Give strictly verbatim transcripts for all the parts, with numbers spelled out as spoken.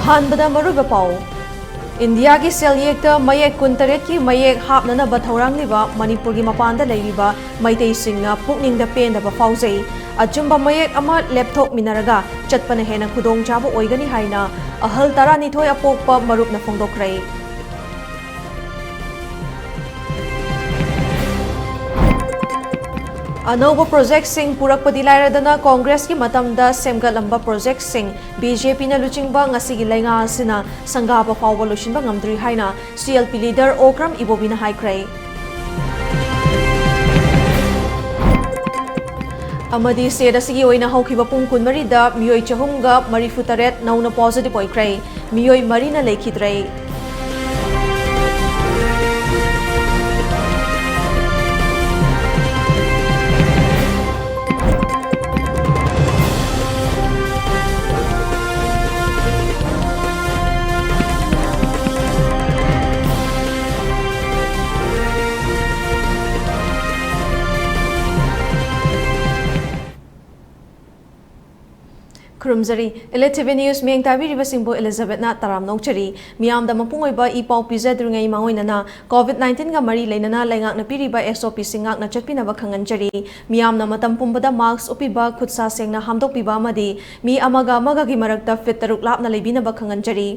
ꯑꯍꯥꯟꯕꯗ ꯃꯔꯨꯑꯣꯏꯕ ꯄꯥꯎ꯫ ꯏꯟꯗꯤꯌꯥꯒꯤ ꯁꯦꯜꯌꯦꯛꯇ ꯃꯌꯦꯛ ꯀꯨꯟꯇꯔꯦꯠꯀꯤ ꯃꯌꯦꯛ ꯍꯥꯞꯅꯅꯕ ꯊꯧꯔꯥꯡꯂꯤꯕ ꯃꯅꯤꯄꯨꯔꯒꯤ ꯃꯄꯥꯟꯗ ꯂꯩꯔꯤꯕ ꯃꯩꯇꯩꯁꯤꯡꯅ ꯄꯨꯛꯅꯤꯡꯗ ꯄꯦꯟꯗꯕ ꯐꯥꯎꯖꯩ꯫ ꯑꯆꯨꯝꯕ ꯃꯌꯦꯛ ꯑꯃ ꯂꯦꯞꯊꯣꯛꯃꯤꯟꯅꯔꯒ ꯆꯠꯄꯅ ꯍꯦꯟꯅ ꯈꯨꯗꯣꯡꯆꯥꯕ ꯑꯣꯏꯒꯅꯤ ꯍꯥꯏꯅ ꯑꯍꯜ ꯇꯔꯥꯅꯤꯊꯣꯏ ꯑꯄꯣꯛꯄ ꯃꯔꯨꯞꯅ ꯐꯣꯡꯗꯣꯛꯈ꯭ꯔꯦ꯫ ꯑꯅꯧꯕ ꯄ꯭ꯔꯣꯖꯦꯛꯁꯤꯡ ꯄꯨꯔꯛꯄꯗꯤ ꯂꯥꯏꯔꯗꯅ ꯀꯣꯡꯒ꯭ꯔꯦꯁꯀꯤ ꯃꯇꯝꯗ ꯁꯦꯝꯒꯠꯂꯝꯕ ꯄ꯭ꯔꯣꯖꯦꯛꯁꯤꯡ ꯕꯤ ꯖꯦ ꯄꯤꯅ ꯂꯨꯆꯤꯡꯕ ꯉꯁꯤꯒꯤ ꯂꯩꯉꯥꯛ ꯑꯁꯤꯅ ꯁꯪꯒꯥꯕ ꯐꯥꯎꯕ ꯂꯣꯏꯁꯤꯟꯕ ꯉꯝꯗ꯭ꯔꯤ ꯍꯥꯏꯅ C L P leader Okram ꯏꯕꯣꯕꯤꯅ ꯍꯥꯏꯈ꯭ꯔꯦ꯫ ꯑꯃꯗꯤ ꯁ꯭ꯇꯦꯠ ꯑꯁꯤꯒꯤ ꯑꯣꯏꯅ ꯍꯧꯈꯤꯕ ꯄꯨꯡ ꯀꯨꯟꯃꯔꯤꯗ ꯃꯤꯑꯣꯏ ꯆꯍꯨꯝꯒ ꯃꯔꯤꯐꯨ ꯇꯔꯦꯠ ꯅꯧꯅ ꯄꯣꯖꯤꯇꯤꯚ ꯑꯣꯏꯈ꯭ꯔꯦ꯫ ꯃꯤꯑꯣꯏ ꯃꯔꯤꯅ ꯂꯩꯈꯤꯗ꯭ꯔꯦ꯫ ꯈꯨꯔꯨꯝꯖꯔꯤ꯫ ꯏꯂꯤꯠ ꯇꯤ ꯚꯤ ꯅ꯭ꯌꯨꯁ ꯃꯤꯠꯌꯦꯡ ꯇꯥꯕꯤꯔꯤꯕꯁꯤꯡꯕꯨ ꯏꯂꯤꯖꯥꯕꯦꯠꯅ ꯇꯔꯥꯝꯅ ꯑꯣꯛꯆꯔꯤ꯫ ꯃꯤꯌꯥꯝꯗ ꯃꯄꯨꯡ ꯑꯣꯏꯕ ꯏ ꯄꯥꯎ ꯄꯤꯖꯗ꯭ꯔꯤꯉꯩ ꯃꯥꯡꯑꯣꯏꯅꯅ ꯀꯣꯚꯤꯗ ꯅꯥꯏꯟꯇꯤꯟꯒ ꯃꯔꯤ ꯂꯩꯅꯅ ꯂꯩꯉꯥꯛꯅ ꯄꯤꯔꯤꯕ ꯑꯦꯁ ꯑꯣ ꯄꯤꯁꯤꯡ ꯉꯥꯛꯅ ꯆꯠꯄꯤꯅꯕ ꯈꯪꯍꯟꯖꯔꯤ꯫ ꯃꯤꯌꯥꯝꯅ ꯃꯇꯝ ꯄꯨꯝꯕꯗ ꯃꯥꯁꯛ ꯎꯞꯄꯤꯕ, ꯈꯨꯠ ꯁꯥ ꯁꯦꯡꯅ ꯍꯥꯝꯗꯣꯛꯄꯤꯕ ꯑꯃꯗꯤ ꯃꯤ ꯑꯃꯒ ꯑꯃꯒꯒꯤ ꯃꯔꯛꯇ ꯐꯤꯠ ꯇꯔꯨꯛ ꯂꯥꯞꯅ ꯂꯩꯕꯤꯅꯕ ꯈꯪꯍꯟꯖꯔꯤ꯫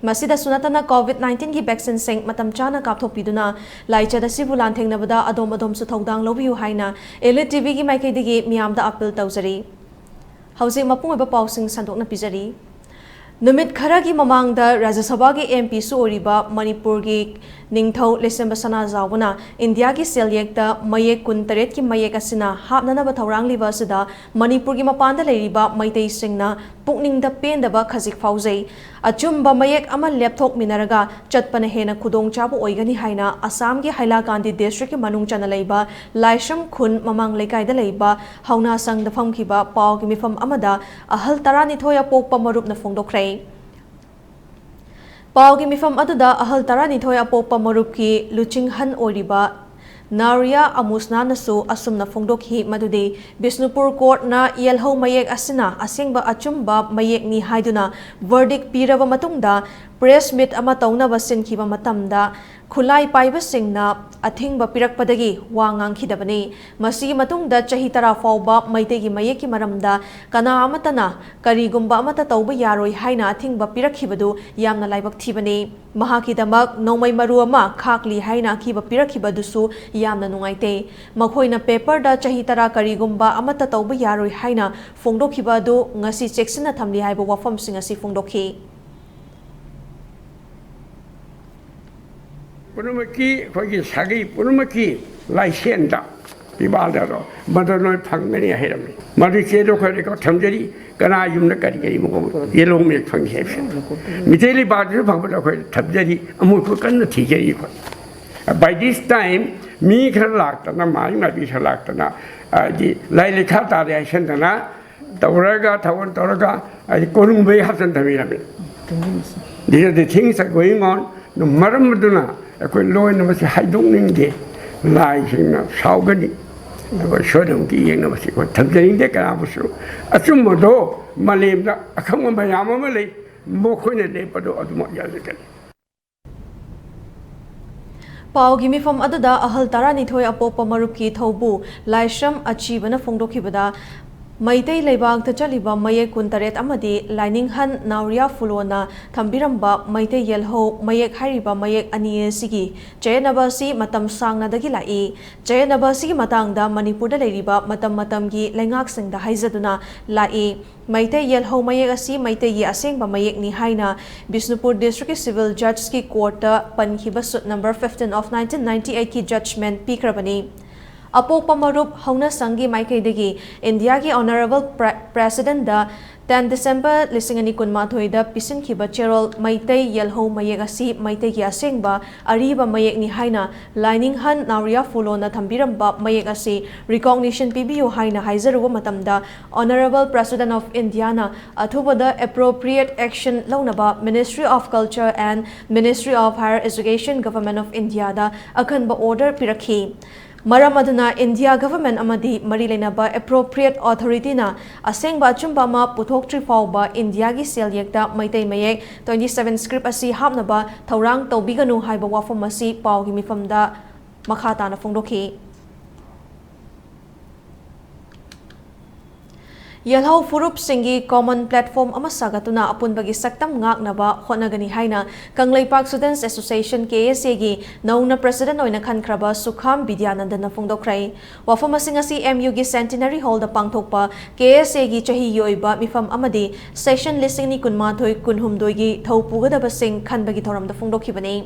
ꯃꯁꯤꯗꯁꯨ ꯅꯠꯇꯅ ꯀꯣꯚꯤꯗ ꯅꯥꯏꯟꯇꯤꯟꯒꯤ ꯚꯦꯛꯁꯤꯟꯁꯤꯡ ꯃꯇꯝ ꯆꯥꯅ ꯀꯥꯞꯊꯣꯛꯄꯤꯗꯨꯅ ꯂꯥꯏꯆꯠ ꯑꯁꯤꯕꯨ ꯂꯥꯟꯊꯦꯡꯅꯕꯗ ꯑꯗꯣꯝ ꯑꯗꯣꯝꯁꯨ ꯊꯧꯗꯥꯡ ꯂꯧꯕꯤꯌꯨ ꯍꯥꯏꯅ ꯏꯂꯤꯠ ꯇꯤ ꯚꯤꯒꯤ ꯃꯥꯏꯀꯩꯗꯒꯤ ꯃꯤꯌꯥꯝꯗ ꯑꯥꯄꯤꯜ ꯇꯧꯖꯔꯤ꯫ ꯍꯧꯖꯤꯛ ꯃꯄꯨꯡ ꯑꯣꯏꯕ ꯄꯥꯎꯁꯤꯡ ꯁꯟꯗꯣꯛꯅ ꯄꯤꯖꯔꯤ꯫ ꯅꯨꯃꯤꯠ ꯈꯔꯒꯤ ꯃꯃꯥꯡꯗ ꯔꯥꯖ꯭ꯌ ꯁꯚꯥꯒꯤ ꯑꯦꯝ ꯄꯤꯁꯨ ꯑꯣꯏꯔꯤꯕ ꯃꯅꯤꯄꯨꯔꯒꯤ ꯅꯤꯡꯊꯧ ꯂꯩꯁꯦꯝꯕ ꯁꯅꯥꯖꯥꯎꯕꯅ ꯏꯟꯗꯤꯌꯥꯒꯤ ꯁꯦꯜꯌꯦꯛꯇ ꯃꯌꯦꯛ ꯀꯨꯟꯇꯔꯦꯠꯀꯤ ꯃꯌꯦꯛ ꯑꯁꯤꯅ ꯍꯥꯞꯅꯅꯕ ꯊꯧꯔꯥꯡꯂꯤꯕ ꯑꯁꯤꯗ ꯃꯅꯤꯄꯨꯔꯒꯤ ꯃꯄꯥꯟꯗ ꯂꯩꯔꯤꯕ ꯃꯩꯇꯩꯁꯤꯡꯅ ꯄꯨꯛꯅꯤꯡꯗ ꯄꯦꯟꯗꯕ ꯈꯖꯤꯛ ꯐꯥꯎꯖꯩ꯫ ꯑꯆꯨꯝꯕ ꯃꯌꯦꯛ ꯑꯃ ꯂꯦꯞꯊꯣꯛꯃꯤꯟꯅꯔꯒ ꯆꯠꯄꯅ ꯍꯦꯟꯅ ꯈꯨꯗꯣꯡꯆꯥꯕ ꯑꯣꯏꯒꯅꯤ ꯍꯥꯏꯅ ꯑꯁꯥꯝꯒꯤ ꯍꯥꯏꯂꯥꯀꯥꯟꯗꯤ ꯗꯤꯁꯇ꯭ꯔꯤꯛꯀꯤ ꯃꯅꯨꯡ ꯆꯟꯅ ꯂꯩꯕ ꯂꯥꯏꯁ꯭ꯔꯝ ꯈꯨꯟ ꯃꯃꯥꯡ ꯂꯩꯀꯥꯏꯗ ꯂꯩꯕ ꯍꯧꯅꯥ ꯁꯪꯗ ꯐꯝꯈꯤꯕ ꯄꯥꯎꯒꯤ ꯃꯤꯐꯝ ꯑꯃꯗ ꯑꯍꯜ ꯇꯔꯥꯅꯤꯊꯣꯏ ꯑꯄꯣꯛꯄ ꯃꯔꯨꯞꯅ ꯐꯣꯡꯗꯣꯛꯈ꯭ꯔꯦ꯫ ꯄꯥꯎꯒꯤ ꯃꯤꯐꯝ ꯑꯗꯨꯗ ꯑꯍꯜ ꯇꯔꯥꯅꯤꯊꯣꯏ ꯑꯄꯣꯛꯄ ꯃꯔꯨꯞꯀꯤ ꯂꯨꯆꯤꯡꯍꯟ ꯑꯣꯏꯔꯤꯕ ꯅꯥꯎꯔꯤꯌꯥ ꯑꯃꯨꯁꯅꯥꯅꯁꯨ ꯑꯁꯨꯝꯅ ꯐꯣꯡꯗꯣꯛꯈꯤ ꯃꯗꯨꯗꯤ ꯕꯤꯁꯅꯨꯄꯨꯔ ꯀꯣꯔꯠꯅ ꯌꯦꯜꯍꯧ ꯃꯌꯦꯛ ꯑꯁꯤꯅ ꯑꯁꯦꯡꯕ ꯑꯆꯨꯝꯕ ꯃꯌꯦꯛꯅꯤ ꯍꯥꯏꯗꯨꯅ ꯚꯔꯗꯤꯛ ꯄꯤꯔꯕ ꯃꯇꯨꯡꯗ ꯄ꯭ꯔꯦꯁ ꯃꯤꯠ ꯑꯃ ꯇꯧꯅꯕ ꯁꯤꯟꯈꯤꯕ ꯃꯇꯝꯗ ꯈꯨꯠꯂꯥꯏ ꯄꯥꯏꯕꯁꯤꯡꯅ ꯑꯊꯤꯡꯕ ꯄꯤꯔꯛꯄꯗꯒꯤ ꯋꯥ ꯉꯥꯡꯈꯤꯗꯕꯅꯤ꯫ ꯃꯁꯤꯒꯤ ꯃꯇꯨꯡꯗ ꯆꯍꯤ ꯇꯔꯥ ꯐꯥꯎꯕ ꯃꯩꯇꯩꯒꯤ ꯃꯌꯦꯛꯀꯤ ꯃꯔꯝꯗ ꯀꯅꯥ ꯑꯃꯠꯇꯅ ꯀꯔꯤꯒꯨꯝꯕ ꯑꯃꯠꯇ ꯇꯧꯕ ꯌꯥꯔꯣꯏ ꯍꯥꯏꯅ ꯑꯊꯤꯡꯕ ꯄꯤꯔꯛꯈꯤꯕꯗꯨ ꯌꯥꯝꯅ ꯂꯥꯏꯕꯛ ꯊꯤꯕꯅꯤ꯫ ꯃꯍꯥꯛꯀꯤꯗꯃꯛ ꯅꯣꯡꯃꯩ ꯃꯔꯨ ꯑꯃ ꯈꯥꯛꯂꯤ ꯍꯥꯏꯅ ꯑꯀꯤꯕ ꯄꯤꯔꯛꯈꯤꯕꯗꯨꯁꯨ ꯌꯥꯝꯅ ꯅꯨꯡꯉꯥꯏꯇꯦ꯫ ꯃꯈꯣꯏꯅ ꯄꯦꯄꯔꯗ ꯆꯍꯤ ꯇꯔꯥ ꯀꯔꯤꯒꯨꯝꯕ ꯑꯃꯠꯇ ꯇꯧꯕ ꯌꯥꯔꯣꯏ ꯍꯥꯏꯅ ꯐꯣꯡꯗꯣꯛꯈꯤꯕ ꯑꯗꯨ ꯉꯁꯤ ꯆꯦꯛꯁꯤꯟꯅ ꯊꯝꯂꯤ ꯍꯥꯏꯕ ꯋꯥꯐꯝꯁꯤꯡ ꯑꯁꯤ ꯐꯣꯡꯗꯣꯛꯈꯤ꯫ ꯄꯨꯝꯅꯃꯛꯀꯤ ꯑꯩꯈꯣꯏꯒꯤ ꯁꯥꯒꯩ ꯄꯨꯝꯅꯃꯛꯀꯤ ꯂꯥꯏꯁꯦꯟꯗ ꯄꯤꯕꯥꯜꯗꯔꯣ ꯃꯗꯨ ꯂꯣꯏ ꯐꯪꯒꯅꯤ ꯍꯥꯏꯔꯝꯃꯤ꯫ ꯃꯗꯨ ꯆꯦꯗꯣ ꯑꯩꯈꯣꯏ ꯔꯦꯀꯣꯔꯗ ꯊꯝꯖꯔꯤ꯫ ꯀꯅꯥ ꯌꯨꯝꯗ ꯀꯔꯤ ꯀꯔꯤ ꯃꯑꯣꯡ ꯌꯦꯜꯍꯧ ꯃꯌꯦꯛ ꯐꯪꯉꯤ ꯍꯥꯏꯕꯁꯦ ꯃꯤꯇꯩ ꯂꯩꯕꯥꯛꯇꯁꯨ ꯐꯪꯕꯗ ꯑꯩꯈꯣꯏ ꯊꯝꯖꯔꯤ꯫ ꯑꯃꯨꯛꯁꯨ ꯀꯟꯅ ꯊꯤꯖꯔꯤ ꯑꯩꯈꯣꯏ꯫ By this time ꯃꯤ ꯈꯔ ꯂꯥꯛꯇꯅ ꯃꯥꯏ ꯃꯥꯏꯕꯤ ꯈꯔ ꯂꯥꯛꯇꯅ ꯍꯥꯏꯗꯤ ꯂꯥꯏ ꯂꯩꯈꯥ ꯇꯥꯔꯦ ꯍꯥꯏꯁꯟꯗꯅ ꯇꯧꯔꯒ ꯊꯧꯒꯜ ꯇꯧꯔꯒ ꯍꯥꯏꯗꯤ ꯀꯣꯅꯨꯡꯕꯩ ꯍꯥꯞꯆꯟ ꯊꯝꯕꯤꯔꯝꯃꯤ꯫ These are the things are going on. ꯃꯔꯝ ꯑꯗꯨꯅ ꯑꯩꯈꯣꯏ ꯂꯣꯏꯅ ꯃꯁꯤ ꯍꯥꯏꯗꯣꯛꯅꯤꯡꯗꯦ꯫ ꯂꯥꯏꯁꯤꯡꯅ ꯁꯥꯎꯒꯅꯤ꯫ ꯑꯩꯈꯣꯏ ꯁꯣꯏꯗꯅꯃꯛꯀꯤ ꯌꯦꯡꯅꯕꯁꯤ ꯑꯩꯈꯣꯏ ꯊꯝꯖꯅꯤꯡꯗꯦ ꯀꯅꯥꯕꯨꯁꯨ꯫ ꯑꯆꯨꯝꯕꯗꯣ ꯃꯥꯂꯦꯝꯗ ꯑꯈꯪꯕ ꯃꯌꯥꯝ ꯑꯃ ꯂꯩ꯫ ꯃꯈꯣꯏꯅ ꯂꯦꯞꯄꯗꯣ ꯑꯗꯨꯃꯛ ꯌꯥꯖꯒꯅꯤ꯫ ꯄꯥꯎꯒꯤ ꯃꯤꯐꯝ ꯑꯗꯨꯗ ꯑꯍꯜ ꯇꯔꯥꯅꯤꯊꯣꯏ ꯑꯄꯣꯛꯄ ꯃꯔꯨꯞꯀꯤ ꯊꯧꯕꯨ ꯂꯥꯏꯁ꯭ꯔꯝ ꯑꯆꯤꯕꯅ ꯐꯣꯡꯗꯣꯛꯈꯤꯕꯗ, ꯃꯩꯇꯩ ꯂꯩꯕꯥꯛꯇ ꯆꯠꯂꯤꯕ ꯃꯌꯦꯛ ꯀꯨꯟꯇꯔꯦꯠ ꯑꯃꯗꯤ ꯂꯥꯏꯅꯤꯡꯍꯟ ꯅꯥꯎꯔꯤꯌꯥ ꯐꯨꯂꯣꯅ ꯊꯝꯕꯤꯔꯝꯕ ꯃꯩꯇꯩ ꯌꯦꯜꯍꯧ ꯃꯌꯦꯛ ꯍꯥꯏꯔꯤꯕ ꯃꯌꯦꯛ ꯑꯅꯤ ꯑꯁꯤꯒꯤ ꯆꯌꯦꯠꯅꯕ ꯑꯁꯤ ꯃꯇꯝ ꯁꯥꯡꯅꯗꯒꯤ ꯂꯥꯛꯏ꯫ ꯆꯌꯦꯠꯅꯕ ꯑꯁꯤꯒꯤ ꯃꯇꯥꯡꯗ ꯃꯅꯤꯄꯨꯔꯗ ꯂꯩꯔꯤꯕ ꯃꯇꯝ ꯃꯇꯝꯒꯤ ꯂꯩꯉꯥꯛꯁꯤꯡꯗ ꯍꯥꯏꯖꯗꯨꯅ ꯂꯥꯛꯏ꯫ ꯃꯩꯇꯩ ꯌꯦꯜꯍꯧ ꯃꯌꯦꯛ ꯑꯁꯤ ꯃꯩꯇꯩꯒꯤ ꯑꯁꯦꯡꯕ ꯃꯌꯦꯛꯅꯤ ꯍꯥꯏꯅ ꯕꯤꯁꯅꯨꯄꯨꯔ ꯗꯤꯁꯇ꯭ꯔꯤꯛꯀꯤ ꯁꯤꯚꯤꯜ ꯖꯖꯀꯤ ꯀꯣꯔꯠꯇ ꯄꯟꯈꯤꯕ suit number fifteen of nineteen ninety eightꯀꯤ ꯖꯖꯃꯦꯟꯠ ꯄꯤꯈ꯭ꯔꯕꯅꯤ꯫ ꯑꯄꯣꯛꯄ ꯃꯔꯨꯞ ꯍꯧꯅꯁꯪꯒꯤ ꯃꯥꯏꯀꯩꯗꯒꯤ ꯏꯟꯗꯤꯌꯥꯒꯤ ꯑꯣꯅꯔꯦꯕꯜ ꯄ꯭ꯔ-, ꯄ꯭ꯔꯦꯁꯤꯗꯦꯟꯗ ꯇꯦꯟ ꯗꯤꯁꯦꯝꯕꯔ ꯂꯤꯁꯤꯡ ꯑꯅꯤ ꯀꯨꯟꯃꯥꯊꯣꯏꯗ ꯄꯤꯁꯤꯟꯈꯤꯕ ꯆꯦꯔꯣꯜ ꯃꯩꯇꯩ ꯌꯦꯜꯍꯧ ꯃꯌꯦꯛ ꯑꯁꯤ ꯃꯩꯇꯩꯒꯤ ꯑꯁꯦꯡꯕ ꯑꯔꯤꯕ ꯃꯌꯦꯛꯅꯤ ꯍꯥꯏꯅ ꯂꯥꯏꯅꯤꯡꯍꯟ ꯅꯥꯎꯔꯤꯌꯥ ꯐꯨꯂꯣꯅ ꯊꯝꯕꯤꯔꯝꯕ ꯃꯌꯦꯛ ꯑꯁꯤ ꯔꯤꯀꯣꯒꯅꯤꯁꯟ ꯄꯤꯕꯤꯌꯨ ꯍꯥꯏꯅ ꯍꯥꯏꯖꯔꯨꯕ ꯃꯇꯝꯗ, Honourable President of Indiaꯅ ꯑꯊꯨꯕꯗ appropriate action ꯂꯧꯅꯕ Ministry of Culture and Ministry of Higher Education, Government of Indiaꯗ ꯑꯈꯟꯕ order ꯄꯤꯔꯛꯈꯤ꯫ ꯃꯔꯝ ꯑꯗꯨꯅ ꯏꯟꯗꯤꯌꯥ ꯒꯚꯔꯟꯃꯦꯟꯠ ꯑꯃꯗꯤ ꯃꯔꯤ ꯂꯩꯅꯕ appropriate authorityꯅ ꯑꯁꯦꯡꯕ ꯑꯆꯨꯝꯕ ꯑꯃ ꯄꯨꯊꯣꯛꯇ꯭ꯔꯤ ꯐꯥꯎꯕ ꯏꯟꯗꯤꯌꯥꯒꯤ ꯁꯦꯜ ꯌꯦꯛꯇ ꯃꯩꯇꯩ ꯃꯌꯦꯛ twenty seven script ꯑꯁꯤ ꯍꯥꯞꯅꯕ ꯊꯧꯔꯥꯡ ꯇꯧꯕꯤꯒꯅꯨ ꯍꯥꯏꯕ ꯋꯥꯐꯝ ꯑꯁꯤ ꯄꯥꯎꯒꯤ ꯃꯤꯐꯝꯗ ꯃꯈꯥ ꯇꯥꯅ ꯐꯣꯡꯗꯣꯛꯈꯤ꯫ ꯌꯦꯜꯍꯧ ꯐꯨꯔꯨꯞꯁꯤꯡꯒꯤ common platform ꯑꯃ ꯁꯥꯒꯠꯇꯨꯅ ꯑꯄꯨꯟꯕꯒꯤ ꯁꯛꯇꯝ ꯉꯥꯛꯅꯕ ꯍꯣꯠꯅꯒꯅꯤ ꯍꯥꯏꯅ ꯀꯪꯂꯩꯄꯥꯛ Students Association, ꯀꯦ ꯑꯦꯁ ꯑꯦꯒꯤ ꯅꯧꯅ ꯄ꯭ꯔꯦꯁꯤꯗꯦꯟꯠ ꯑꯣꯏꯅ ꯈꯟꯈ꯭ꯔꯕ ꯁꯨꯈꯥꯝ ꯕꯤꯗ꯭ꯌꯥꯅꯟꯗꯟꯅ ꯐꯣꯡꯗꯣꯛꯈ꯭ꯔꯦ꯫ ꯋꯥꯐꯝ ꯑꯁꯤ ꯉꯁꯤ ꯑꯦꯝ ꯌꯨꯒꯤ Centenary Hallꯗ ꯄꯥꯡꯊꯣꯛꯄ ꯀꯦ ꯑꯦꯁ ꯑꯦꯒꯤ ꯆꯍꯤꯒꯤ ꯑꯣꯏꯕ ꯃꯤꯐꯝ ꯑꯃꯗꯤ session ꯂꯤꯁꯤꯡ ꯑꯅꯤ ꯀꯨꯟꯃꯥꯊꯣꯏ ꯀꯨꯟꯍꯨꯝꯗꯣꯏꯒꯤ ꯊꯧ ꯄꯨꯒꯗꯕꯁꯤꯡ ꯈꯟꯕꯒꯤ ꯊꯧꯔꯝꯗ ꯐꯣꯡꯗꯣꯛꯈꯤꯕꯅꯤ꯫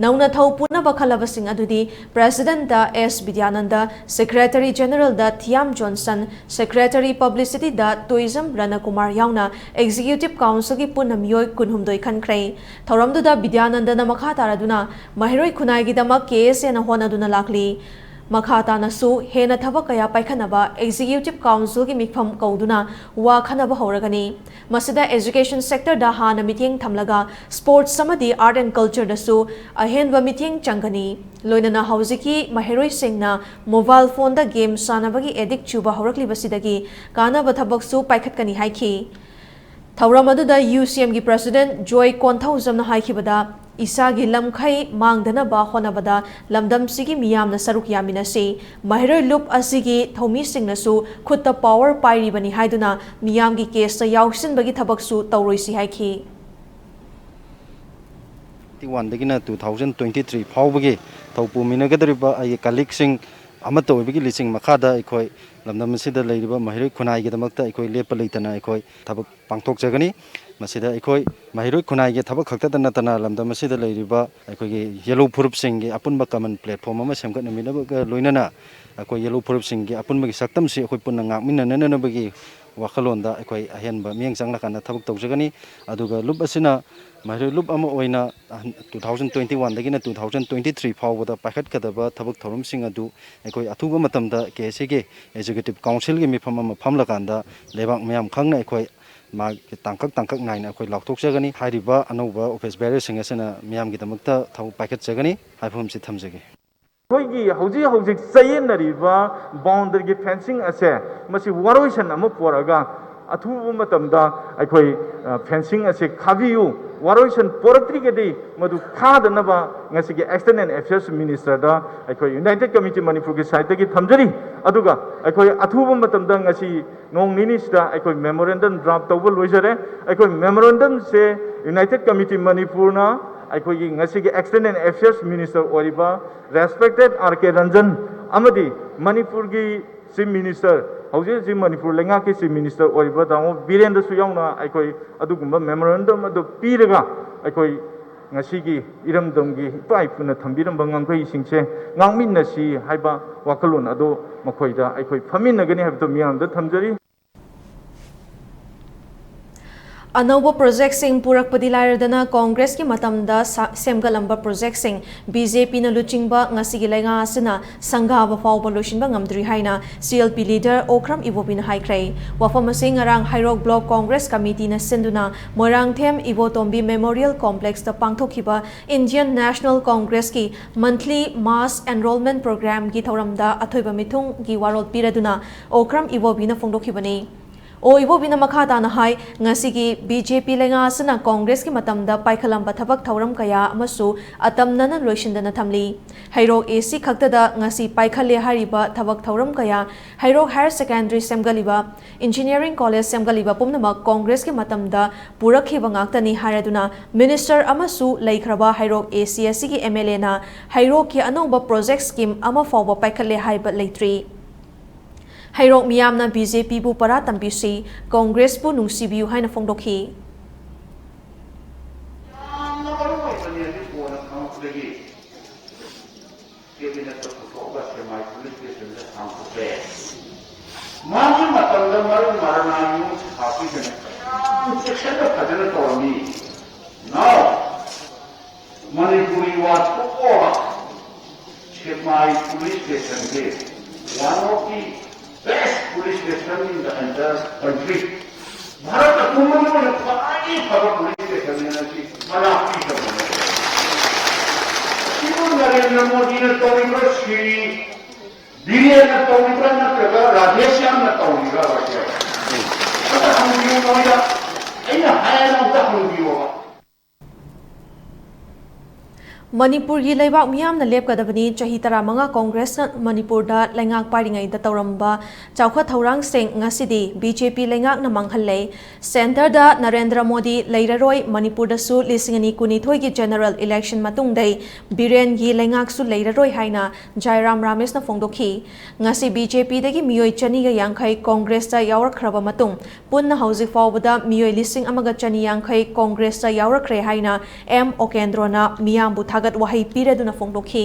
ꯅꯧꯅ ꯊꯧ ꯄꯨꯅꯕ ꯈꯜꯂꯕꯁꯤꯡ ꯑꯗꯨꯗꯤ ꯄ꯭ꯔꯦꯁꯤꯗꯦꯟꯠꯇ ꯑꯦꯁ ꯕꯤꯗ꯭ꯌꯥꯅꯟꯗ, ꯁꯦꯀ꯭ꯔꯦꯇꯔꯤ ꯖꯦꯅꯔꯦꯜꯗ ꯊꯤꯌꯥꯝ ꯖꯣꯟꯁꯟ, ꯁꯦꯀ꯭ꯔꯦꯇꯔꯤ ꯄꯕ꯭ꯂꯤꯁꯤꯇꯤꯗ ꯇꯣꯏꯖꯝ ꯔꯅꯀꯨꯃꯥꯔ ꯌꯥꯎꯅ ꯑꯦꯛꯖꯤꯀ꯭ꯌꯨꯇꯤꯚ ꯀꯥꯎꯟꯁꯤꯜꯒꯤ ꯄꯨꯟꯅ ꯃꯤꯑꯣꯏ ꯀꯨꯟꯍꯨꯝꯗꯣꯏ ꯈꯟꯈ꯭ꯔꯦ꯫ ꯊꯧꯔꯝꯗꯨꯗ ꯕꯤꯗ꯭ꯌꯥꯅꯟꯗꯅ ꯃꯈꯥ ꯇꯥꯔꯗꯨꯅ ꯃꯍꯩꯔꯣꯏ ꯈꯨꯟꯅꯥꯏꯒꯤꯗꯃꯛ ꯀꯦ ꯑꯦꯁ ꯑꯦꯅ ꯍꯣꯠꯅꯗꯨꯅ ꯂꯥꯛꯂꯤ꯫ ꯃꯈꯥ ꯇꯥꯅꯁꯨ ꯍꯦꯟꯅ ꯊꯕꯛ ꯀꯌꯥ ꯄꯥꯏꯈꯠꯅꯕ ꯑꯦꯛꯖꯤꯀ꯭ꯌꯨꯇꯤꯚ ꯀꯥꯎꯟꯁꯤꯜꯒꯤ ꯃꯤꯐꯝ ꯀꯧꯗꯨꯅ ꯋꯥ ꯈꯟꯅꯕ ꯍꯧꯔꯒꯅꯤ꯫ ꯃꯁꯤꯗ education sectorꯗ ꯍꯥꯟꯅ ꯃꯤꯠꯌꯦꯡ ꯊꯝꯂꯒ sports ꯑꯃꯗꯤ art and cultureꯗꯁꯨ ꯑꯍꯦꯟꯕ ꯃꯤꯠꯌꯦꯡ ꯆꯪꯒꯅꯤ꯫ ꯂꯣꯏꯅꯅ ꯍꯧꯖꯤꯛꯀꯤ ꯃꯍꯩꯔꯣꯏꯁꯤꯡꯅ mobile phoneꯗ game ꯁꯥꯟꯅꯕꯒꯤ addict ꯆꯨꯕ ꯍꯧꯔꯛꯂꯤꯕꯁꯤꯗꯒꯤ ꯀꯥꯟꯅꯕ ꯊꯕꯛꯁꯨ ꯄꯥꯏꯈꯠꯀꯅꯤ ꯍꯥꯏꯈꯤ꯫ ꯊꯧꯔꯝ ꯑꯗꯨꯗ ꯌꯨ ꯁꯤ ꯑꯦꯝꯒꯤ ꯄ꯭ꯔꯦꯁꯤꯗꯦꯟꯠ ꯖꯣꯏ ꯀꯣꯟꯊꯧꯖꯝꯅ ꯍꯥꯏꯈꯤꯕꯗ, ꯏꯁꯥꯒꯤ ꯂꯝꯈꯩ ꯃꯥꯡꯗꯅꯕ ꯍꯣꯠꯅꯕꯗ ꯂꯝꯗꯝꯁꯤꯒꯤ ꯃꯤꯌꯥꯝꯅ ꯁꯔꯨꯛ ꯌꯥꯃꯤꯟꯅꯁꯤ꯫ ꯃꯍꯩꯔꯣꯏ ꯂꯨꯞ ꯑꯁꯤꯒꯤ ꯊꯧꯃꯤꯁꯤꯡꯅꯁꯨ ꯈꯨꯠꯇ power ꯄꯥꯏꯔꯤꯕꯅꯤ ꯍꯥꯏꯗꯨꯅ ꯃꯤꯌꯥꯝꯒꯤ caseꯇ ꯌꯥꯎꯁꯤꯟꯕꯒꯤ ꯊꯕꯛꯁꯨ ꯇꯧꯔꯣꯏꯁꯤ ꯍꯥꯏꯈꯤ꯫ twenty oneꯗꯒꯤꯅ two thousand twenty three ꯐꯥꯎꯕꯒꯤ ꯊꯧ ꯄꯨꯃꯤꯟꯅꯒꯗꯧꯔꯤꯕ ꯑꯩꯒꯤ colleagueꯁꯤꯡ ꯑꯃꯠꯇ ꯑꯣꯏꯕꯒꯤ ꯂꯤꯁꯤꯡ ꯃꯈꯥꯗ ꯑꯩꯈꯣꯏ ꯂꯝꯗꯝ ꯑꯁꯤꯗ ꯂꯩꯔꯤꯕ ꯃꯍꯩꯔꯣꯏ ꯈꯨꯟꯅꯥꯏꯒꯤꯗꯃꯛꯇ ꯑꯩꯈꯣꯏ ꯂꯦꯞꯄ ꯂꯩꯇꯅ ꯑꯩꯈꯣꯏ ꯊꯕꯛ ꯄꯥꯡꯊꯣꯛꯆꯒꯅꯤ꯫ ꯃꯁꯤꯗ ꯑꯩꯈꯣꯏ ꯃꯍꯩꯔꯣꯏ ꯈꯨꯟꯅꯥꯏꯒꯤ ꯊꯕꯛ ꯈꯛꯇꯗ ꯅꯠꯇꯅ ꯂꯝꯗꯝ ꯑꯁꯤꯗ ꯂꯩꯔꯤꯕ ꯑꯩꯈꯣꯏꯒꯤ ꯌꯦꯜꯂꯧ ꯐꯨꯔꯨꯞꯁꯤꯡꯒꯤ ꯑꯄꯨꯟꯕ common platform ꯑꯃ ꯁꯦꯝꯒꯠꯅꯃꯤꯟꯅꯕꯒ ꯂꯣꯏꯅꯅ ꯑꯩꯈꯣꯏ ꯌꯦꯜꯂꯧ ꯐꯨꯔꯨꯞꯁꯤꯡꯒꯤ ꯑꯄꯨꯟꯕꯒꯤ ꯁꯛꯇꯝꯁꯤ ꯑꯩꯈꯣꯏ ꯄꯨꯟꯅ ꯉꯥꯛꯃꯤꯟꯅꯅꯅꯕꯒꯤ ꯋꯥꯈꯜꯂꯣꯟꯗ ꯑꯩꯈꯣꯏ ꯑꯍꯦꯟꯕ ꯃꯤꯠꯌꯦꯡ ꯆꯪꯂꯀꯥꯟꯗ ꯊꯕꯛ ꯇꯧꯖꯒꯅꯤ꯫ ꯑꯗꯨꯒ ꯂꯨꯞ ꯑꯁꯤꯅ ꯃꯍꯩꯔꯣꯏ ꯂꯨꯞ ꯑꯃ ꯑꯣꯏꯅ two thousand twenty one ꯗꯒꯤꯅ two thousand twenty three ꯐꯥꯎꯕꯗ ꯄꯥꯏꯈꯠꯀꯗꯕ ꯊꯕꯛ ꯊꯧꯔꯝꯁꯤꯡ ꯑꯗꯨ ꯑꯩꯈꯣꯏ ꯑꯊꯨꯕ ꯃꯇꯝꯗ ꯀꯦ ꯑꯦꯁ ꯁꯤꯒꯤ executive councilꯒꯤ ꯃꯤꯐꯝ ꯑꯃ ꯐꯝꯂꯀꯥꯟꯗ ꯂꯩꯕꯥꯛ ꯃꯤꯌꯥꯝ ꯈꯪꯅ ꯑꯩꯈꯣꯏ ꯃꯥꯒꯤ ꯇꯥꯡꯀꯛ ꯇꯥꯡꯀꯛ ꯅꯥꯏꯅ ꯑꯩꯈꯣꯏ ꯂꯥꯎꯊꯣꯛꯆꯒꯅꯤ꯫ ꯍꯥꯏꯔꯤꯕ ꯑꯅꯧꯕ office bearerꯁꯤꯡ ꯑꯁꯤꯅ ꯃꯤꯌꯥꯝꯒꯤꯗꯃꯛꯇ ꯊꯕꯛ ꯄꯥꯏꯈꯠꯆꯒꯅꯤ ꯍꯥꯏꯕ ꯑꯃꯁꯤ ꯊꯝꯖꯒꯦ꯫ ꯑꯩꯈꯣꯏꯒꯤ ꯍꯧꯖꯤꯛ ꯍꯧꯖꯤꯛ ꯆꯌꯦꯠꯅꯔꯤꯕ boundaryꯒꯤ fencing ꯑꯁꯦ ꯃꯁꯤ ꯋꯥꯔꯣꯏꯁꯤꯟ ꯑꯃ ꯄꯨꯔꯛꯑꯒ ꯑꯊꯨꯕ ꯃꯇꯝꯗ ꯑꯩꯈꯣꯏ fencing ꯑꯁꯦ ꯈꯥꯕꯤꯌꯨ, ꯋꯥꯔꯣꯏꯁꯤꯟ ꯄꯨꯔꯛꯇ꯭ꯔꯤꯒꯗꯤ ꯃꯗꯨ ꯈꯥꯗꯅꯕ ꯉꯁꯤꯒꯤ External Affairs Ministerꯗ ꯑꯩꯈꯣꯏ United Committee Manipurꯒꯤ sideꯇꯒꯤ ꯊꯝꯖꯔꯤ꯫ ꯑꯗꯨꯒ ꯑꯩꯈꯣꯏ ꯑꯊꯨꯕ ꯃꯇꯝꯗ ꯉꯁꯤ ꯅꯣꯡ ꯅꯤꯅꯤꯁꯤꯗ ꯑꯩꯈꯣꯏ memorandum draft ꯇꯧꯕ ꯂꯣꯏꯖꯔꯦ꯫ ꯑꯩꯈꯣꯏ memorandumꯁꯦ United Committee Manipurꯅ ꯑꯩꯈꯣꯏꯒꯤ ꯉꯁꯤꯒꯤ External Affairs Minister ꯑꯣꯏꯔꯤꯕ respected R K Ranjan ꯑꯃꯗꯤ ꯃꯅꯤꯄꯨꯔꯒꯤ Chief Minister, ꯍꯧꯖꯤꯛ ꯍꯧꯖꯤꯛ ꯃꯅꯤꯄꯨꯔ ꯂꯩꯉꯥꯛꯀꯤ Chief Minister ꯑꯣꯏꯔꯤꯕ ꯇꯥꯃꯣ ꯕꯤꯔꯦꯟꯗꯁꯨ ꯌꯥꯎꯅ ꯑꯩꯈꯣꯏ ꯑꯗꯨꯒꯨꯝꯕ memorandum ꯑꯗꯨ ꯄꯤꯔꯒ ꯑꯩꯈꯣꯏ ꯉꯁꯤꯒꯤ ꯏꯔꯝꯗꯝꯒꯤ ꯏꯄꯥ ꯏꯄꯨꯅ ꯊꯝꯕꯤꯔꯝꯕ ꯉꯝꯈꯩꯁꯤꯡꯁꯦ ꯉꯥꯛꯃꯤꯟꯅꯁꯤ ꯍꯥꯏꯕ ꯋꯥꯈꯜꯂꯣꯟ ꯑꯗꯨ ꯃꯈꯣꯏꯗ ꯑꯩꯈꯣꯏ ꯐꯝꯃꯤꯟꯅꯒꯅꯤ ꯍꯥꯏꯕꯗꯨ ꯃꯤꯌꯥꯝꯗ ꯊꯝꯖꯔꯤ꯫ ꯑꯅꯧꯕ ꯄ꯭ꯔꯣꯖꯦꯛꯁꯤꯡ ꯄꯨꯔꯛꯄꯗꯤ ꯂꯥꯏꯔꯗꯅ ꯀꯣꯡꯒ꯭ꯔꯦꯁꯀꯤ ꯃꯇꯝꯗ ꯁꯥ- ꯁꯦꯝꯒꯠꯂꯝꯕ ꯄ꯭ꯔꯣꯖꯦꯛꯁꯤꯡ ꯕꯤ ꯖꯦ ꯄꯤꯅ ꯂꯨꯆꯤꯡꯕ ꯉꯁꯤꯒꯤ ꯂꯩꯉꯥꯛ ꯑꯁꯤꯅ ꯁꯪꯒꯥꯕ ꯐꯥꯎꯕ ꯂꯣꯏꯁꯤꯟꯕ ꯉꯝꯗ꯭ꯔꯤ ꯍꯥꯏꯅ C L P leader Okram ꯏꯕꯣꯕꯤꯅ ꯍꯥꯏꯈ꯭ꯔꯦ꯫ ꯋꯥꯐꯝ ꯑꯁꯤ ꯉꯔꯥꯡ ꯍꯩꯔꯣꯛ block Congress committeeꯅ ꯁꯤꯟꯗꯨꯅ ꯃꯣꯏꯔꯥꯡꯊꯦꯝ ꯏꯕꯣꯇꯣꯝꯕꯤ Memorial Complexꯇ ꯄꯥꯡꯊꯣꯛꯈꯤꯕ Indian National Congressꯀꯤ monthly mass enrollment programꯒꯤ ꯊꯧꯔꯝꯗ ꯑꯊꯣꯏꯕ ꯃꯤꯊꯨꯡꯒꯤ ꯋꯥꯔꯣꯜ ꯄꯤꯔꯗꯨꯅ ꯑꯣꯀ꯭ꯔꯝ ꯏꯕꯣꯕꯤꯅ ꯐꯣꯡꯗꯣꯛꯈꯤꯕꯅꯤ꯫ ꯑꯣ ꯏꯕꯣꯕꯤꯅ ꯃꯈꯥ ꯇꯥꯅ ꯍꯥꯏ, ꯉꯁꯤꯒꯤ ꯕꯤ ꯖꯦ ꯄꯤ ꯂꯩꯉꯥꯛ ꯑꯁꯤꯅ ꯀꯣꯡꯒ꯭ꯔꯦꯁꯀꯤ ꯃꯇꯝꯗ ꯄꯥꯏꯈꯠꯂꯝꯕ ꯊꯕꯛ ꯊꯧꯔꯝ ꯀꯌꯥ ꯑꯃꯁꯨ ꯑꯇꯝꯅꯅ ꯂꯣꯏꯁꯤꯟꯗꯅ ꯊꯝꯂꯤ꯫ ꯍꯩꯔꯣꯛ ꯑꯦ ꯁꯤ ꯈꯛꯇꯗ ꯉꯁꯤ ꯄꯥꯏꯈꯠꯂꯦ ꯍꯥꯏꯔꯤꯕ ꯊꯕꯛ ꯊꯧꯔꯝ ꯀꯌꯥ, ꯍꯩꯔꯣꯛ higher secondary ꯁꯦꯝꯒꯠꯂꯤꯕ, engineering college ꯁꯦꯝꯒꯠꯂꯤꯕ ꯄꯨꯝꯅꯃꯛ ꯀꯣꯡꯒ꯭ꯔꯦꯁꯀꯤ ꯃꯇꯝꯗ ꯄꯨꯔꯛꯈꯤꯕ ꯉꯥꯛꯇꯅꯤ ꯍꯥꯏꯔꯗꯨꯅ minister ꯑꯃꯁꯨ ꯂꯩꯈ꯭ꯔꯕ ꯍꯩꯔꯣꯛ ꯑꯦ ꯁꯤ ꯑꯁꯤꯒꯤ ꯑꯦꯝ ꯑꯦꯜ ꯑꯦꯅ ꯍꯩꯔꯣꯛꯀꯤ ꯑꯅꯧꯕ project scheme ꯑꯃ ꯐꯥꯎꯕ ꯄꯥꯏꯈꯠꯂꯦ ꯍꯥꯏꯕ ꯂꯩꯇ꯭ꯔꯤ꯫ ꯍꯩꯔꯣꯛ ꯃꯤꯌꯥꯝꯅ ꯕꯤ ꯖꯦ ꯄꯤꯕꯨ ꯄꯔꯥ ꯇꯝꯕꯤꯁꯤ, ꯀꯣꯡꯒ꯭ꯔꯦꯁꯄꯨ ꯅꯨꯡꯁꯤꯕꯤꯌꯨ ꯍꯥꯏꯅ ꯐꯣꯡꯗꯣꯛꯈꯤ꯫ ꯌꯥꯝꯅ ꯃꯔꯨ ꯑꯣꯏꯕꯅꯤ ꯑꯗꯨ ꯀꯣꯟꯅ ꯈꯪꯉꯛꯄꯗꯒꯤ ꯀꯦꯕꯤꯅꯦꯠꯇ ꯄꯨꯊꯣꯛꯑꯒ ꯁꯦꯛꯃꯥꯏ ꯄꯨꯂꯤꯁ ꯁ꯭ꯇꯦꯁꯟꯗ ꯊꯥꯡꯗꯣꯛꯈ꯭ꯔꯦ꯫ ꯃꯥꯒꯤ ꯃꯇꯝꯗ ꯃꯔꯨ ꯃꯔꯥꯡ ꯌꯨꯝ ꯁꯥꯕꯤꯗꯅ ꯌꯥꯝ ꯆꯦꯛꯁꯤꯟꯅ ꯐꯖꯅ ꯇꯧꯔꯝꯃꯤ꯫ Now, ꯃꯅꯤꯄꯨꯔꯤ ꯋꯥ ꯊꯣꯛꯑꯣ꯫ ꯁꯦꯛꯃꯥꯏ police ꯁ꯭ꯇꯦꯁꯟꯁꯦ one of the best police station in the entire country꯫ Bharat ꯑꯄꯨꯝꯕꯒꯤ ꯑꯣꯏꯅ ꯈ꯭ꯋꯥꯏꯗꯒꯤ ꯐꯕ ꯄꯨꯂꯤꯁ ꯁ꯭ꯇꯦꯁꯟꯅꯤ ꯍꯥꯏꯁꯤ ꯃꯅꯥ ꯄꯤꯗꯕꯅꯤ꯫ ꯁꯤꯕꯨ ꯅꯔꯦꯟꯗ꯭ꯔ ꯃꯣꯗꯤꯅ ꯇꯧꯔꯤꯕ꯭ꯔꯥ, ꯁ꯭ꯔꯤ ꯕꯤꯔꯦꯟꯅ ꯇꯧꯔꯤꯕ꯭ꯔꯥ, ꯅꯠꯇ꯭ꯔꯒ ꯔꯥꯙꯦꯁ꯭ꯌꯥꯝꯅ ꯇꯧꯔꯤꯕ꯭ꯔꯥ? ꯑꯝꯇ ꯍꯪꯕꯤꯌꯨ ꯃꯣꯏꯗ꯫ ꯑꯩꯅ ꯍꯥꯏꯔꯒ ꯑꯝꯇ ꯍꯪꯕꯤꯌꯣꯕ꯫ ꯃꯅꯤꯄꯨꯔꯒꯤ ꯂꯩꯕꯥꯛ ꯃꯤꯌꯥꯝꯅ ꯂꯦꯞꯀꯗꯕꯅꯤ꯫ ꯆꯍꯤ ꯇꯔꯥꯃꯉꯥ ꯀꯣꯡꯒ꯭ꯔꯦꯁꯅ ꯃꯅꯤꯄꯨꯔꯗ ꯂꯩꯉꯥꯛ ꯄꯥꯏꯔꯤꯉꯩꯗ ꯇꯧꯔꯝꯕ ꯆꯥꯎꯈꯠ ꯊꯧꯔꯥꯡꯁꯤꯡ ꯉꯁꯤꯗꯤ ꯕꯤ ꯖꯦ ꯄꯤ ꯂꯩꯉꯥꯛꯅ ꯃꯥꯡꯍꯜꯂꯦ꯫ ꯁꯦꯟꯇꯔꯗ ꯅꯔꯦꯟꯗ꯭ꯔ ꯃꯣꯗꯤ ꯂꯩꯔꯔꯣꯏ꯫ ꯃꯅꯤꯄꯨꯔꯗꯁꯨ ꯂꯤꯁꯤꯡ ꯑꯅꯤ ꯀꯨꯟꯅꯤꯊꯣꯏꯒꯤ ꯖꯦꯅꯔꯦꯜ ꯏꯂꯦꯛꯁꯟ ꯃꯇꯨꯡꯗꯩ ꯕꯤꯔꯦꯟꯒꯤ ꯂꯩꯉꯥꯛꯁꯨ ꯂꯩꯔꯔꯣꯏ ꯍꯥꯏꯅ ꯖꯥꯏꯔꯥꯝ ꯔꯥꯃꯦꯁꯅ ꯐꯣꯡꯗꯣꯛꯈꯤ꯫ ꯉꯁꯤ ꯕꯤ ꯖꯦ ꯄꯤꯗꯒꯤ ꯃꯤꯑꯣꯏ ꯆꯅꯤꯒ ꯌꯥꯡꯈꯩ ꯀꯣꯡꯒ꯭ꯔꯦꯁꯇ ꯌꯥꯎꯔꯛꯈ꯭ꯔꯕ ꯃꯇꯨꯡ ꯄꯨꯟꯅ ꯍꯧꯖꯤꯛ ꯐꯥꯎꯕꯗ ꯃꯤꯑꯣꯏ ꯂꯤꯁꯤꯡ ꯑꯃꯒ ꯆꯅꯤ ꯌꯥꯡꯈꯩ ꯀꯣꯡꯒ꯭ꯔꯦꯁꯇ ꯌꯥꯎꯔꯛꯈ꯭ꯔꯦ ꯍꯥꯏꯅ ꯑꯦꯝ ꯑꯣꯀꯦꯟꯗ꯭ꯔꯣꯅ ꯃꯤꯌꯥꯝꯕꯨ ꯊꯥꯒꯠ ꯋꯥꯍꯩ ꯄꯤꯔꯗꯨꯅ ꯐꯣꯡꯗꯣꯛꯈꯤ꯫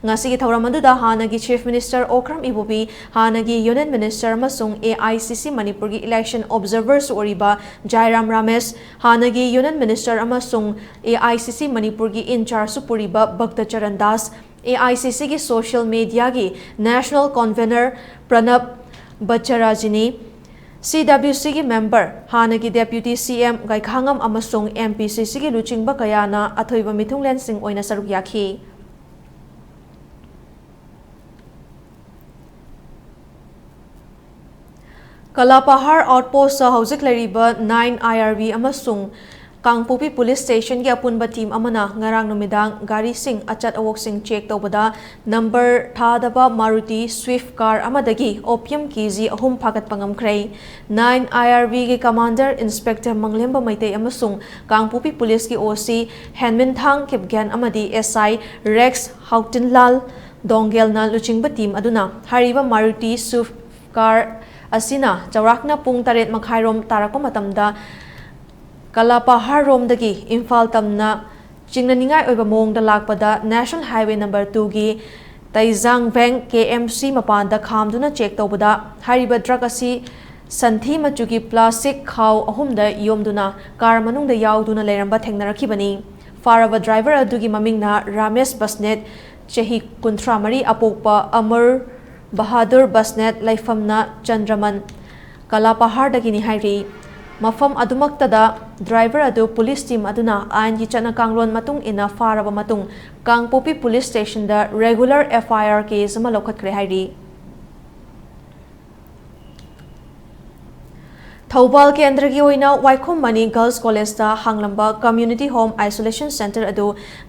ꯉꯁꯤꯒꯤ ꯊꯧꯔꯝ ꯑꯗꯨꯗ ꯍꯥꯟꯅꯒꯤ ꯆꯤꯐ ꯃꯤꯅꯤꯁꯇꯔ ꯑꯣꯀ꯭ꯔꯝ ꯏꯕꯣꯕꯤ, ꯍꯥꯟꯅꯒꯤ ꯌꯨꯅꯤꯌꯟ ꯃꯤꯅꯤꯁꯇꯔ ꯑꯃꯁꯨꯡ ꯑꯦ ꯑꯥꯏ ꯁꯤ ꯁꯤ ꯃꯅꯤꯄꯨꯔꯒꯤ ꯏꯂꯦꯛꯁꯟ ꯑꯣꯕꯖꯔꯚꯔꯁꯨ ꯑꯣꯏꯔꯤꯕ ꯖꯥꯏꯔꯥꯝ ꯔꯥꯃꯦꯁ, ꯍꯥꯟꯅꯒꯤ ꯌꯨꯅꯤꯌꯟ ꯃꯤꯅꯤꯁꯇꯔ ꯑꯃꯁꯨꯡ ꯑꯦ ꯑꯥꯏ ꯁꯤ ꯁꯤ ꯃꯅꯤꯄꯨꯔꯒꯤ ꯏꯟꯆꯥꯔꯖꯁꯨ ꯄꯨꯔꯤꯕ ꯚꯛꯇ Charan Das, A I C ꯁꯤꯒꯤ ꯁꯣꯁꯤꯌꯦꯜ ꯃꯦꯗꯤꯌꯥꯒꯤ ꯅꯦꯁꯅꯦꯜ ꯀꯣꯟꯚꯦꯅꯔ ꯄ꯭ꯔꯅꯕ ꯕꯠꯆꯔꯥꯖꯤꯅꯤ, ꯁꯤ ꯗꯕ꯭ꯂ꯭ꯌꯨ ꯁꯤꯒꯤ ꯃꯦꯝꯕꯔ, ꯍꯥꯟꯅꯒꯤ ꯗꯦꯄ꯭ꯌꯨꯇꯤ ꯁꯤ ꯑꯦꯝ ꯒꯥꯏꯈꯥꯉꯝ ꯑꯃꯁꯨꯡ ꯑꯦꯝ ꯄꯤ ꯁꯤ ꯁꯤꯒꯤ ꯂꯨꯆꯤꯡꯕ ꯀꯌꯥꯅ ꯑꯊꯣꯏꯕ ꯃꯤꯊꯨꯡꯂꯦꯟꯁꯤꯡ ꯑꯣꯏꯅ ꯁꯔꯨꯛ ꯌꯥꯈꯤ꯫ ꯀꯂꯥꯄꯍꯥꯔ ꯑꯥꯎꯠꯄꯣꯁꯇ ꯍꯧꯖꯤꯛ ꯂꯩꯔꯤꯕ ꯅꯥꯏꯟ ꯑꯥꯏ ꯑꯥꯔ ꯕꯤ ꯑꯃꯁꯨꯡ ꯀꯥꯡꯄꯣꯛꯄꯤ ꯄꯨꯂꯤꯁ ꯁ꯭ꯇꯦꯁꯟꯒꯤ ꯑꯄꯨꯟꯕ ꯇꯤꯝ ꯑꯃꯅ ꯉꯔꯥꯡ ꯅꯨꯃꯤꯗꯥꯡ ꯒꯥꯔꯤꯁꯤꯡ ꯑꯆꯠ ꯑꯋꯣꯛꯁꯤꯡ ꯆꯦꯛ ꯇꯧꯕꯗ ꯅꯝꯕꯔ ꯊꯥꯗꯕ ꯃꯥꯔꯨꯇꯤ ꯁ꯭ꯋꯤꯐ ꯀꯥꯔ ꯑꯃꯗꯒꯤ ꯑꯣꯄꯤꯌꯝ ꯀꯦ ꯖꯤ ꯑꯍꯨꯝ ꯐꯥꯒꯠꯄ ꯉꯝꯈ꯭ꯔꯦ꯫ ꯅꯥꯏꯟ ꯑꯥꯏ ꯑꯥꯔ ꯕꯤꯒꯤ ꯀꯃꯥꯟꯗꯔ ꯏꯟꯁꯄꯦꯛꯇꯔ ꯃꯪꯂꯦꯝꯕ ꯃꯩꯇꯩ ꯑꯃꯁꯨꯡ ꯀꯥꯡꯄꯣꯛꯄꯤ ꯄꯨꯂꯤꯁꯀꯤ ꯑꯣ ꯁꯤ ꯍꯦꯟꯃꯤꯟꯊꯥꯡ ꯀꯤꯞꯒꯦꯟ ꯑꯃꯗꯤ ꯑꯦꯁ ꯑꯥꯏ ꯔꯦꯛꯁ ꯍꯥꯎꯇꯤꯟꯂꯥꯜ ꯗꯣꯡꯒꯦꯜꯅ ꯂꯨꯆꯤꯡꯕ ꯇꯤꯝ ꯑꯗꯨꯅ ꯍꯥꯏꯔꯤꯕ ꯃꯥꯔꯨꯇꯤ ꯁ꯭ꯋꯤꯐ ꯀꯥꯔ ꯑꯁꯤꯅ ꯆꯥꯎꯔꯥꯛꯅ ꯄꯨꯡ ꯇꯔꯦꯠ ꯃꯈꯥꯏꯔꯣꯝ ꯇꯥꯔꯛꯄ ꯃꯇꯝꯗ ꯀꯂꯥꯄꯥꯍꯥꯔ ꯔꯣꯝꯗꯒꯤ ꯏꯝꯐꯥꯜ ꯇꯝꯅ ꯆꯤꯡꯅꯅꯤꯡꯉꯥꯏ ꯑꯣꯏꯕ ꯃꯑꯣꯡꯗ ꯂꯥꯛꯄꯗ ꯅꯦꯁꯅꯦꯜ ꯍꯥꯏꯋꯦ ꯅꯝꯕꯔ ꯇꯨꯒꯤ ꯇꯩꯖꯥꯡ ꯕꯦꯡ ꯀꯦ ꯑꯦꯝ ꯁꯤ ꯃꯄꯥꯟꯗ ꯈꯥꯝꯗꯨꯅ ꯆꯦꯛ ꯇꯧꯕꯗ ꯍꯥꯏꯔꯤꯕ ꯇ꯭ꯔꯛ ꯑꯁꯤ ꯁꯟꯊꯤ ꯃꯆꯨꯒꯤ ꯄ꯭ꯂꯥꯁꯇꯤꯛ ꯈꯥꯎ ꯑꯍꯨꯝꯗ ꯌꯣꯝꯗꯨꯅ ꯀꯥꯔ ꯃꯅꯨꯡꯗ ꯌꯥꯎꯗꯨꯅ ꯂꯩꯔꯝꯕ ꯊꯦꯡꯅꯔꯛꯈꯤꯕꯅꯤ꯫ ꯐꯥꯔꯕ ꯗ꯭ꯔꯥꯏꯚꯔ ꯑꯗꯨꯒꯤ ꯃꯃꯤꯡꯅ ꯔꯥꯃꯦꯁ ꯕꯁꯅꯦꯠ, ꯆꯍꯤ ꯀꯨꯟꯊ꯭ꯔꯥ ꯃꯔꯤ, ꯑꯄꯣꯛꯄ ꯑꯃꯔ ꯕꯍꯥꯗꯨꯔ ꯕꯁꯅꯦꯠ, ꯂꯩꯐꯝꯅ ꯆꯟꯗ꯭ꯔꯃꯟ, ꯀꯂꯥꯄꯍꯥꯔꯗꯒꯤꯅꯤ ꯍꯥꯏꯔꯤ꯫ ꯃꯐꯝ ꯑꯗꯨꯃꯛꯇꯗ ꯗ꯭ꯔꯥꯏꯚꯔ ꯑꯗꯨ ꯄꯨꯂꯤꯁ ꯇꯤꯝ ꯑꯗꯨꯅ ꯑꯥꯏꯟꯒꯤ ꯆꯠꯅ ꯀꯥꯡꯂꯣꯟ ꯃꯇꯨꯡ ꯏꯟꯅ ꯐꯥꯔꯕ ꯃꯇꯨꯡ ꯀꯥꯡꯄꯣꯛꯄꯤ ꯄꯨꯂꯤꯁ ꯁ꯭ꯇꯦꯁꯟꯗ ꯔꯦꯒꯨꯂꯔ ꯑꯦꯐ ꯑꯥꯏ ꯑꯥꯔ ꯀꯦꯁ ꯑꯃ ꯂꯧꯈꯠꯈ꯭ꯔꯦ ꯍꯥꯏꯔꯤ꯫ ꯊꯧꯕꯥꯜ ꯀꯦꯟꯗ꯭ꯔꯒꯤ ꯑꯣꯏꯅ ꯋꯥꯏꯈꯣꯝ ꯃꯅꯤ ꯒꯔꯜꯁ ꯀꯣꯂꯦꯖꯇ ꯍꯥꯡꯂꯝꯕ ꯀꯝꯃ꯭ꯌꯨꯅꯤꯇꯤ ꯍꯣꯝ ꯑꯥꯏꯁꯣꯂꯦꯁꯟ ꯁꯦꯟꯇꯔ ꯑꯗꯨ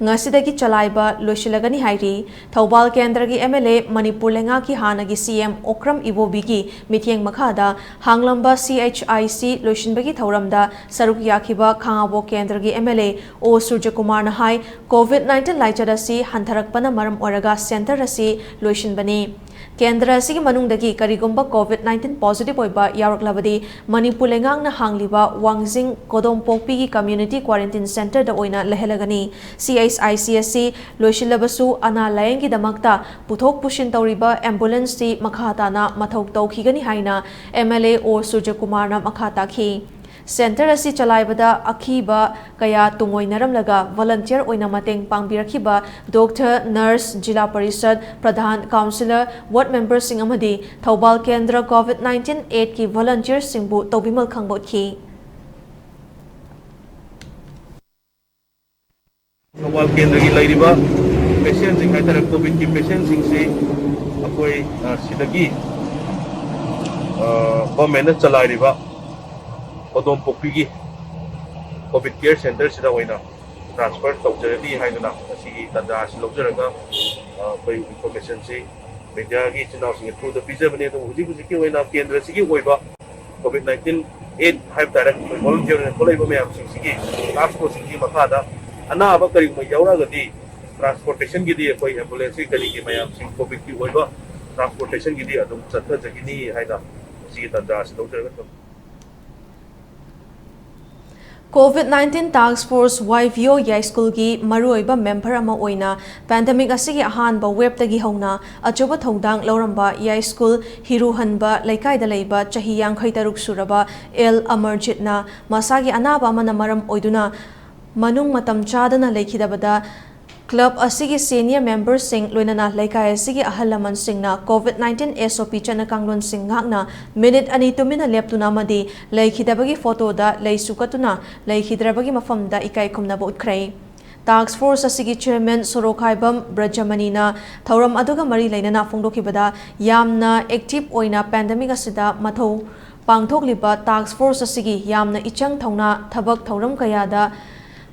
ꯉꯁꯤꯗꯒꯤ ꯆꯂꯥꯏꯕ ꯂꯣꯏꯁꯤꯜꯂꯒꯅꯤ ꯍꯥꯏꯔꯤ꯫ ꯊꯧꯕꯥꯜ ꯀꯦꯟꯗ꯭ꯔꯒꯤ ꯑꯦꯝ ꯑꯦꯜ ꯑꯦ, ꯃꯅꯤꯄꯨꯔ ꯂꯩꯉꯥꯛꯀꯤ ꯍꯥꯟꯅꯒꯤ ꯁꯤ ꯑꯦꯝ ꯑꯣꯀ꯭ꯔꯝ ꯏꯕꯣꯕꯤꯒꯤ ꯃꯤꯠꯌꯦꯡ ꯃꯈꯥꯗ ꯍꯥꯡꯂꯝꯕ ꯁꯤ ꯑꯩꯆ ꯑꯥꯏ ꯁꯤ ꯂꯣꯏꯁꯤꯟꯕꯒꯤ ꯊꯧꯔꯝꯗ ꯁꯔꯨꯛ ꯌꯥꯈꯤꯕ ꯈꯥꯉꯕꯣꯛ ꯀꯦꯟꯗ꯭ꯔꯒꯤ ꯑꯦꯝ ꯑꯦꯜ ꯑꯦ ꯑꯣ ꯁꯨꯔꯖꯀꯨꯃꯥꯔꯅ ꯍꯥꯏ, ꯀꯣꯚꯤꯗ ꯅꯥꯏꯟꯇꯤꯟ ꯂꯥꯏꯆꯠ ꯑꯁꯤ ꯍꯟꯊꯔꯛꯄꯅ ꯃꯔꯝ ꯑꯣꯏꯔꯒ ꯁꯦꯟꯇꯔ ꯑꯁꯤ ꯂꯣꯏꯁꯤꯟꯕꯅꯤ꯫ ꯀꯦꯟꯗ꯭ꯔ ꯑꯁꯤꯒꯤ ꯃꯅꯨꯡꯗꯒꯤ ꯀꯔꯤꯒꯨꯝꯕ ꯀꯣꯚꯤꯗ ꯅꯥꯏꯟꯇꯤꯟ ꯄꯣꯖꯤꯇꯤꯚ ꯑꯣꯏꯕ ꯌꯥꯎꯔꯛꯂꯕꯗꯤ ꯃꯅꯤꯄꯨꯔ ꯂꯩꯉꯥꯛꯅ ꯍꯥꯡꯂꯤꯕ ꯋꯥꯡꯖꯤꯡ ꯀꯣꯗꯣꯝꯄꯣꯛꯄꯤꯒꯤ ꯀꯝꯃ꯭ꯌꯨꯅꯤꯇꯤ ꯀ꯭ꯋꯥꯔꯦꯟꯇꯤꯟ ꯁꯦꯟꯇꯔꯗ ꯑꯣꯏꯅ ꯂꯩꯍꯜꯂꯒꯅꯤ꯫ ꯁꯤ ꯑꯩꯆ ꯑꯥꯏ ꯁꯤ ꯑꯁꯤ ꯂꯣꯏꯁꯤꯜꯂꯕꯁꯨ ꯑꯅꯥ ꯂꯥꯌꯦꯡꯒꯤꯗꯃꯛꯇ ꯄꯨꯊꯣꯛ ꯄꯨꯁꯤꯟ ꯇꯧꯔꯤꯕ ꯑꯦꯝꯕꯨꯂꯦꯟꯁꯇꯤ ꯃꯈꯥ ꯇꯥꯅ ꯃꯊꯧ ꯇꯧꯈꯤꯒꯅꯤ ꯍꯥꯏꯅ ꯑꯦꯝ ꯑꯦꯜ ꯑꯦ ꯑꯣ ꯁꯨꯔꯖꯀꯨꯃꯥꯔꯅ ꯃꯈꯥ ꯇꯥꯈꯤ꯫ ꯁꯦꯟꯇꯔ ꯑꯁꯤ ꯆꯂꯥꯏꯕꯗ ꯑꯀꯤꯕ ꯀꯌꯥ ꯇꯨꯡꯑꯣꯏꯅꯔꯝꯂꯒ ꯚꯣꯂꯟꯇꯤꯌꯔ ꯑꯣꯏꯅ ꯃꯇꯦꯡ ꯄꯥꯡꯕꯤꯔꯛꯈꯤꯕ ꯗꯣꯛꯇꯔ, ꯅꯔꯁ, ꯖꯤꯂꯥ ꯄꯔꯤꯁꯗ, ꯄ꯭ꯔꯙꯥꯟ, ꯀꯥꯎꯟꯁꯤꯂꯔ, ꯋꯥꯔꯗ ꯃꯦꯝꯕꯔꯁꯤꯡ ꯑꯃꯗꯤ ꯊꯧꯕꯥꯜ ꯀꯦꯟꯗ꯭ꯔ ꯀꯣꯚꯤꯗ ꯅꯥꯏꯟꯇꯤꯟ ꯑꯦꯗꯀꯤ ꯚꯣꯂꯟꯇꯤꯌꯔꯁꯤꯡꯕꯨ ꯇꯧꯕꯤꯃꯜ ꯈꯪꯕ ꯎꯠꯈꯤ꯫ ꯊꯧꯕꯥꯜ ꯀꯦꯟꯗ꯭ꯔꯒꯤ ꯂꯩꯔꯤꯕ ꯄꯦꯁꯦꯟꯁꯤꯡ ꯍꯥꯏꯇꯥꯔꯦ, ꯀꯣꯚꯤꯗꯀꯤ ꯄꯦꯁꯦꯟꯁꯤꯡꯁꯤ ꯑꯩꯈꯣꯏ, ꯑ, ꯁꯤꯗꯒꯤ, ꯑ, ꯒꯣꯔꯃꯦꯟꯅ ꯆꯂꯥꯏꯔꯤꯕ ꯀꯣꯗꯣꯝꯄꯣꯛꯄꯤꯒꯤ ꯀꯣꯚꯤꯗ ꯀꯦꯌꯔ ꯁꯦꯟꯇꯔꯁꯤꯗ ꯑꯣꯏꯅ ꯇ꯭ꯔꯥꯟꯁꯐꯔ ꯇꯧꯖꯔꯅꯤ ꯍꯥꯏꯗꯨꯅ ꯉꯁꯤꯒꯤ ꯇꯥꯟꯖꯥ ꯑꯁꯤ ꯂꯧꯖꯔꯒ, ꯑ, ꯑꯩꯈꯣꯏ ꯏꯟꯐꯣꯔꯃꯦꯁꯟꯁꯤ ꯃꯦꯗꯤꯌꯥꯒꯤ ꯏꯆꯤꯟ ꯏꯅꯥꯎꯁꯤꯡꯒꯤ ꯊ꯭ꯔꯨꯗ ꯄꯤꯖꯕꯅꯤ꯫ ꯑꯗꯨꯕꯨ ꯍꯧꯖꯤꯛ ꯍꯧꯖꯤꯛꯀꯤ ꯑꯣꯏꯅ ꯀꯦꯟꯗ꯭ꯔꯁꯤꯒꯤ ꯑꯣꯏꯕ ꯀꯣꯚꯤꯗ ꯅꯥꯏꯟꯇꯤꯟ ꯑꯦꯗ ꯍꯥꯏꯕ ꯇꯥꯔꯦ, ꯑꯩꯈꯣꯏ ꯚꯣꯂꯨꯟꯇꯤꯌꯔ ꯑꯣꯏꯅ ꯊꯣꯛꯂꯛꯏꯕ ꯃꯌꯥꯝꯁꯤꯡꯁꯤꯒꯤ ꯇꯥꯁꯛ ꯐꯣꯔꯁꯁꯤꯡꯒꯤ ꯃꯈꯥꯗ ꯑꯅꯥꯕ ꯀꯔꯤꯒꯨꯝꯕ ꯌꯥꯎꯔꯛꯑꯒꯗꯤ ꯇ꯭ꯔꯥꯟꯁꯄꯣꯔꯇꯦꯁꯟꯒꯤꯗꯤ ꯑꯩꯈꯣꯏ ꯑꯦꯝꯕꯨꯂꯦꯟꯁꯀꯤ ꯀꯔꯤꯒꯤ ꯃꯌꯥꯝꯁꯤꯡ ꯀꯣꯚꯤꯗꯀꯤ ꯑꯣꯏꯕ ꯇ꯭ꯔꯥꯟꯁꯄꯣꯔꯇꯦꯁꯟꯒꯤꯗꯤ ꯑꯗꯨꯝ ꯆꯠꯊꯖꯒꯅꯤ ꯍꯥꯏꯅ ꯁꯤꯒꯤ ꯇꯥꯟꯖꯥ ꯑꯁꯤ ꯂꯧꯖꯔꯒ ꯊꯝꯖꯒꯦ꯫ COVID nineteen Task Force, ꯋꯥꯏ ꯚꯤ ꯑꯣ ꯌꯥꯏꯁ꯭ꯀꯨꯜꯒꯤ ꯃꯔꯨꯑꯣꯏꯕ ꯃꯦꯝꯕꯔ ꯑꯃ ꯑꯣꯏꯅ ꯄꯦꯟꯗꯦꯃꯤꯛ ꯑꯁꯤꯒꯤ ꯑꯍꯥꯟꯕ ꯋꯦꯕꯇꯒꯤ ꯍꯧꯅ ꯑꯆꯧꯕ ꯊꯧꯗꯥꯡ ꯂꯧꯔꯝꯕ ꯌꯥꯏꯁ꯭ꯀꯨꯜ ꯍꯤꯔꯨꯍꯟꯕ ꯂꯩꯀꯥꯏꯗ ꯂꯩꯕ ꯆꯍꯤ ꯌꯥꯡꯈꯩ ꯇꯔꯨꯛ ꯁꯨꯔꯕ ꯑꯦꯜ ꯑꯃꯔꯖꯤꯠꯅ ꯃꯁꯥꯒꯤ ꯑꯅꯥꯕ ꯑꯃꯅ ꯃꯔꯝ ꯑꯣꯏꯗꯨꯅ ꯃꯅꯨꯡ ꯃꯇꯝ ꯆꯥꯗꯅ ꯂꯩꯈꯤꯗꯕꯗ club ꯑꯁꯤꯒꯤ senior memberꯁꯤꯡ ꯂꯣꯏꯅꯅ ꯂꯩꯀꯥꯏ ꯑꯁꯤꯒꯤ ꯑꯍꯜ ꯂꯃꯟꯁꯤꯡꯅ COVID nineteen S O P ꯆꯠꯅ ꯀꯥꯡꯂꯣꯟꯁꯤꯡ ꯉꯥꯛꯅ ꯃꯤꯅꯤꯠ ꯑꯅꯤ ꯇꯨꯃꯤꯟꯅ ꯂꯦꯞꯇꯨꯅ ꯑꯃꯗꯤ ꯂꯩꯈꯤꯗꯕꯒꯤ ꯐꯣꯇꯣꯗ ꯂꯩꯁꯨ ꯀꯠꯇꯨꯅ ꯂꯩꯈꯤꯗ꯭ꯔꯕꯒꯤ ꯃꯐꯝꯗ ꯏꯀꯥꯏ ꯈꯨꯝꯅꯕ ꯎꯠꯈ꯭ꯔꯦ꯫ Task force ꯑꯁꯤꯒꯤ chairman ꯁꯣꯔꯣꯛꯈꯥꯏꯕꯝ ꯕ꯭ꯔꯖꯃꯅꯤꯅ ꯊꯧꯔꯝ ꯑꯗꯨꯒ ꯃꯔꯤ ꯂꯩꯅꯅ ꯐꯣꯡꯗꯣꯛꯈꯤꯕꯗ, ꯌꯥꯝꯅ active ꯑꯣꯏꯅ ꯄꯦꯟꯗꯦꯃꯤꯛ ꯑꯁꯤꯗ ꯃꯊꯧ ꯄꯥꯡꯊꯣꯛꯂꯤꯕ task force ꯑꯁꯤꯒꯤ ꯌꯥꯝꯅ ꯏꯆꯪ ꯊꯧꯅ ꯊꯕꯛ ꯊꯧꯔꯝ ꯀꯌꯥꯗ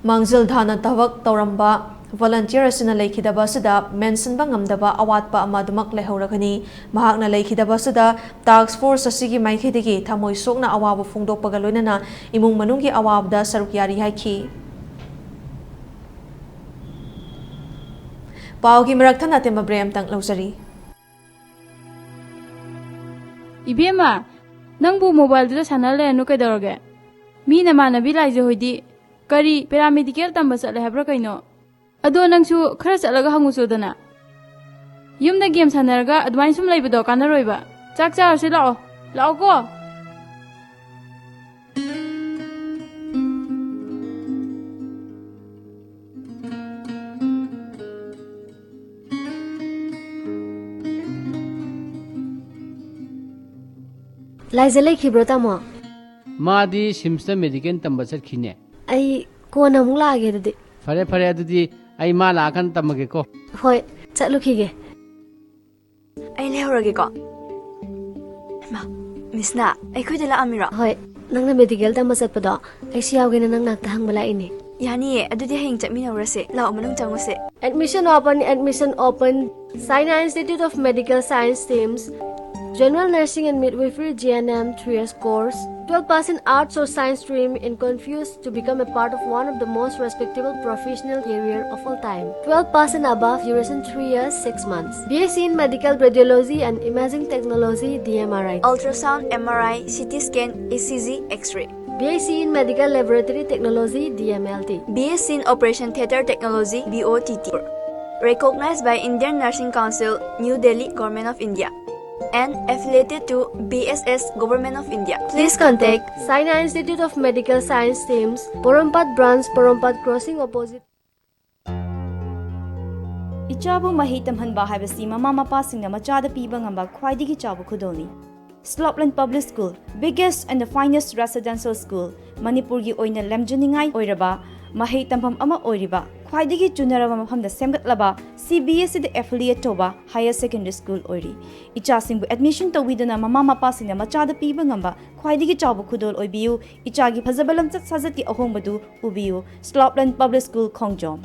ꯃꯥꯡꯖꯤꯜ ꯊꯥꯅ ꯊꯕꯛ ꯇꯧꯔꯝꯕ volunteer ꯑꯁꯤꯅ ꯂꯩꯈꯤꯗꯕ ꯑꯁꯤꯗ ꯃꯦꯟꯁꯤꯟꯕ ꯉꯝꯗꯕ ꯑꯋꯥꯠꯄ ꯑꯃ ꯑꯗꯨꯃꯛ ꯂꯩꯍꯧꯔꯒꯅꯤ꯫ ꯃꯍꯥꯛꯅ ꯂꯩꯈꯤꯗꯕ ꯑꯁꯤꯗ task force ꯑꯁꯤꯒꯤ ꯃꯥꯏꯀꯩꯗꯒꯤ ꯊꯃꯣꯏ ꯁꯣꯛꯅ ꯑꯋꯥꯕ ꯐꯣꯡꯗꯣꯛꯄꯒ ꯂꯣꯏꯅꯅ ꯏꯃꯨꯡ ꯃꯅꯨꯡꯒꯤ ꯑꯋꯥꯕꯗ ꯁꯔꯨꯛ ꯌꯥꯔꯤ ꯍꯥꯏꯈꯤ꯫ ꯄꯥꯎꯒꯤ ꯃꯔꯛ ꯊꯠꯅ ꯑꯇꯦꯝꯕ break ꯑꯃꯇꯪ ꯂꯧꯖꯔꯤ꯫ ꯏꯕꯦꯝꯃ, ꯅꯪꯕꯨ mobileꯗꯨꯗ ꯁꯥꯟꯅ ꯂꯩꯔꯅꯨ ꯀꯩꯗꯧꯔꯒꯦ? ꯃꯤ ꯅꯃꯥꯟꯅꯕꯤ ꯂꯥꯏꯖ ꯍꯣꯏꯗꯤ ꯀꯔꯤ paramedical ꯇꯝꯕ ꯆꯠꯂꯦ ꯍꯥꯏꯕ꯭ꯔꯥ ꯀꯩꯅꯣ? ꯑꯗꯣ ꯅꯪꯁꯨ ꯈꯔ ꯆꯠꯂꯒ ꯍꯪꯉꯨꯆꯣꯗꯅ꯫ ꯌꯨꯝꯗ game ꯁꯥꯟꯅꯔꯒ ꯑꯗꯨꯃꯥꯏꯅ ꯁꯨꯝ ꯂꯩꯕꯗꯣ ꯀꯥꯟꯅꯔꯣꯏꯕ꯫ ꯆꯥꯛ ꯆꯥꯔꯁꯤ ꯂꯥꯛꯑꯣ꯫ ꯂꯥꯛꯑꯣꯀꯣ꯫ ꯂꯥꯏꯖ ꯂꯩꯈꯤꯕ꯭ꯔꯣ, ꯇꯥꯃꯣ? ꯃꯥꯗꯤ ꯁꯤꯝꯁꯇ medical ꯇꯝꯕ ꯆꯠꯈꯤꯅꯦ꯫ ꯑꯩ ꯀꯣꯟꯅ ꯑꯃꯨꯛ ꯂꯥꯛꯑꯒꯦ ꯑꯗꯨꯗꯤ꯫ ꯐꯔꯦ, ꯐꯔꯦ, ꯑꯗꯨꯗꯤ ꯑꯩ ꯃꯥ ꯂꯥꯛꯑꯀꯥꯟꯗ ꯇꯝꯃꯒꯦꯀꯣ꯫ ꯍꯣꯏ, ꯆꯠꯂꯨꯈꯤꯒꯦ꯫ ꯑꯩ ꯂꯩꯍꯧꯔꯒꯦꯀꯣ꯫ ꯍꯩꯃꯥ, ꯃꯤꯁꯅ ꯑꯩꯈꯣꯏꯗ ꯂꯥꯛꯑꯝꯃꯤꯔꯣ? ꯍꯣꯏ, ꯅꯪꯅ medical ꯇꯝꯕ ꯆꯠꯄꯗꯣ ꯑꯩꯁꯨ ꯌꯥꯎꯒꯦꯅ ꯅꯪ ꯅꯥꯛꯇ ꯍꯪꯕ ꯂꯥꯛꯏꯅꯦ꯫ ꯌꯥꯅꯤꯌꯦ, ꯑꯗꯨꯗꯤ ꯍꯌꯦꯡ ꯆꯠꯃꯤꯟꯅꯧꯔꯁꯦ꯫ ꯂꯥꯛꯑꯣ, ꯃꯅꯨꯡ ꯆꯪꯉꯨꯁꯦ꯫ Admission open, admission open. Saina Institute of Medical Science teams. General Nursing and Midwifery G N M three years course. Twelve pass in arts or science stream and confused to become a part of one of the most respectable professional career of all time. Twelve pass and above, duration three years, six months. B S c in Medical Radiology and Imaging Technology, D M R I. Ultrasound, M R I, C T scan, E C G, X-ray. B S c in Medical Laboratory Technology, D M L T. B S c in Operation Theatre Technology, B O T T. Recognized by Indian Nursing Council, New Delhi, Government of India. And affiliated to B S S, Government of India. Please contact Saina Institute of Medical Science, SIMS, Porompat Branch, Porompat Crossing, opposite. ꯏꯆꯥꯕꯨ ꯃꯍꯩ ꯇꯝꯍꯟꯕ ꯍꯥꯏꯕꯁꯤ ꯃꯃꯥ ꯃꯄꯥꯁꯤꯡꯅ ꯃꯆꯥꯗ ꯄꯤꯕ ꯉꯝꯕ ꯈ꯭ꯋꯥꯏꯗꯒꯤ ꯆꯥꯎꯕ ꯈꯨꯗꯣꯜꯅꯤ꯫ Slopeland Public School, biggest and the finest residential school, ꯃꯅꯤꯄꯨꯔꯒꯤ ꯑꯣꯏꯅ ꯂꯝꯖꯤꯡꯅꯤꯡꯉꯥꯏ ꯑꯣꯏꯔꯕ ꯃꯍꯩ ꯇꯝꯐꯝ ꯑꯃ ꯑꯣꯏꯔꯤꯕ, ꯈ꯭ꯋꯥꯏꯗꯒꯤ ꯆꯨꯅꯔꯕ ꯃꯐꯝꯗ ꯁꯦꯝꯒꯠꯂꯕ, C B S E ꯗ affiliate ꯇꯧꯕ higher secondary school ꯑꯣꯏꯔꯤ꯫ ꯏꯆꯥꯁꯤꯡꯕꯨ admission ꯇꯧꯕꯤꯗꯨꯅ ꯃꯃꯥ ꯃꯄꯥꯁꯤꯡꯅ ꯃꯆꯥꯗ ꯄꯤꯕ ꯉꯝꯕ ꯈ꯭ꯋꯥꯏꯗꯒꯤ ꯆꯥꯎꯕ ꯈꯨꯗꯣꯜ ꯑꯣꯏꯕꯤꯌꯨ꯫ ꯏꯆꯥꯒꯤ ꯐꯖꯕ ꯂꯝꯆꯠ ꯁꯥꯖꯠꯀꯤ ꯑꯍꯣꯡꯕꯗꯨ ꯎꯕꯤꯌꯨ꯫ Slopeland Public School, Khongjom.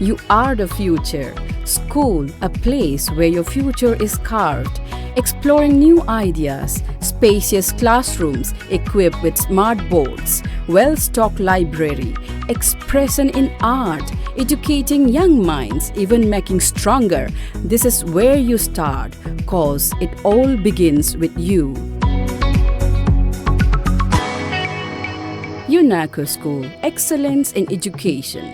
You are the future. School, a place where your future is carved. Exploring new ideas, spacious classrooms equipped with smart boards, well-stocked library, expression in art, educating young minds, even making stronger. This is where you start, cause it all begins with you. UNACO School, excellence in education.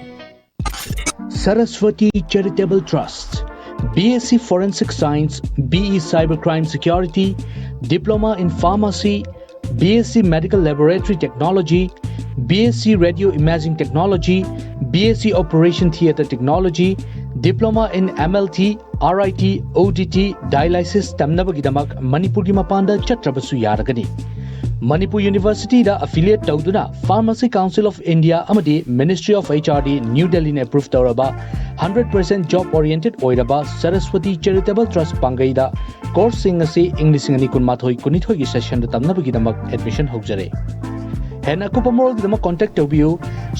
Saraswati Charitable Trust, B S c Forensic Science, B E Cybercrime Security, Diploma in Pharmacy, B S c Medical Laboratory Technology, B S c Radio Imaging Technology, B S c Operation Theatre Technology, Diploma in M L T, R I T, O D T, Dialysis ꯇꯝꯅꯕꯒꯤꯗꯃꯛ ꯃꯅꯤꯄꯨꯔꯒꯤ ꯃꯄꯥꯟꯗ ꯆꯠꯇ꯭ꯔꯕꯁꯨ ꯌꯥꯔꯒꯅꯤ꯫ ꯃꯅꯤꯄꯨꯔ ꯌꯨꯅꯤꯚꯔꯁꯤꯇꯤꯗ affiliate ꯇꯧꯗꯨꯅ Pharmacy Council of India ꯑꯃꯗꯤ Ministry of H R D, New Delhi ꯅ approve ꯇꯧꯔꯕ hundred percent job oriented ꯑꯣꯏꯔꯕ Saraswati Charitable Trust ꯄꯥꯡꯒꯩꯗ course ꯁꯤꯡ ꯑꯁꯤ ꯏꯪ ꯂꯤꯁꯤꯡ ꯑꯅꯤ ꯀꯨꯟꯃꯥꯊꯣꯏ ꯀꯨꯟꯅꯤꯊꯣꯏꯒꯤ session ꯗ ꯇꯝꯅꯕꯒꯤꯗꯃꯛ admission ꯍꯧꯖꯔꯦ꯫ ꯍꯦꯟꯅ ꯑꯀꯨꯞꯄ ꯃꯔꯣꯜꯒꯤꯗꯃꯛ ꯀꯣꯟꯇꯦꯛ ꯇꯧꯕꯤꯌꯨ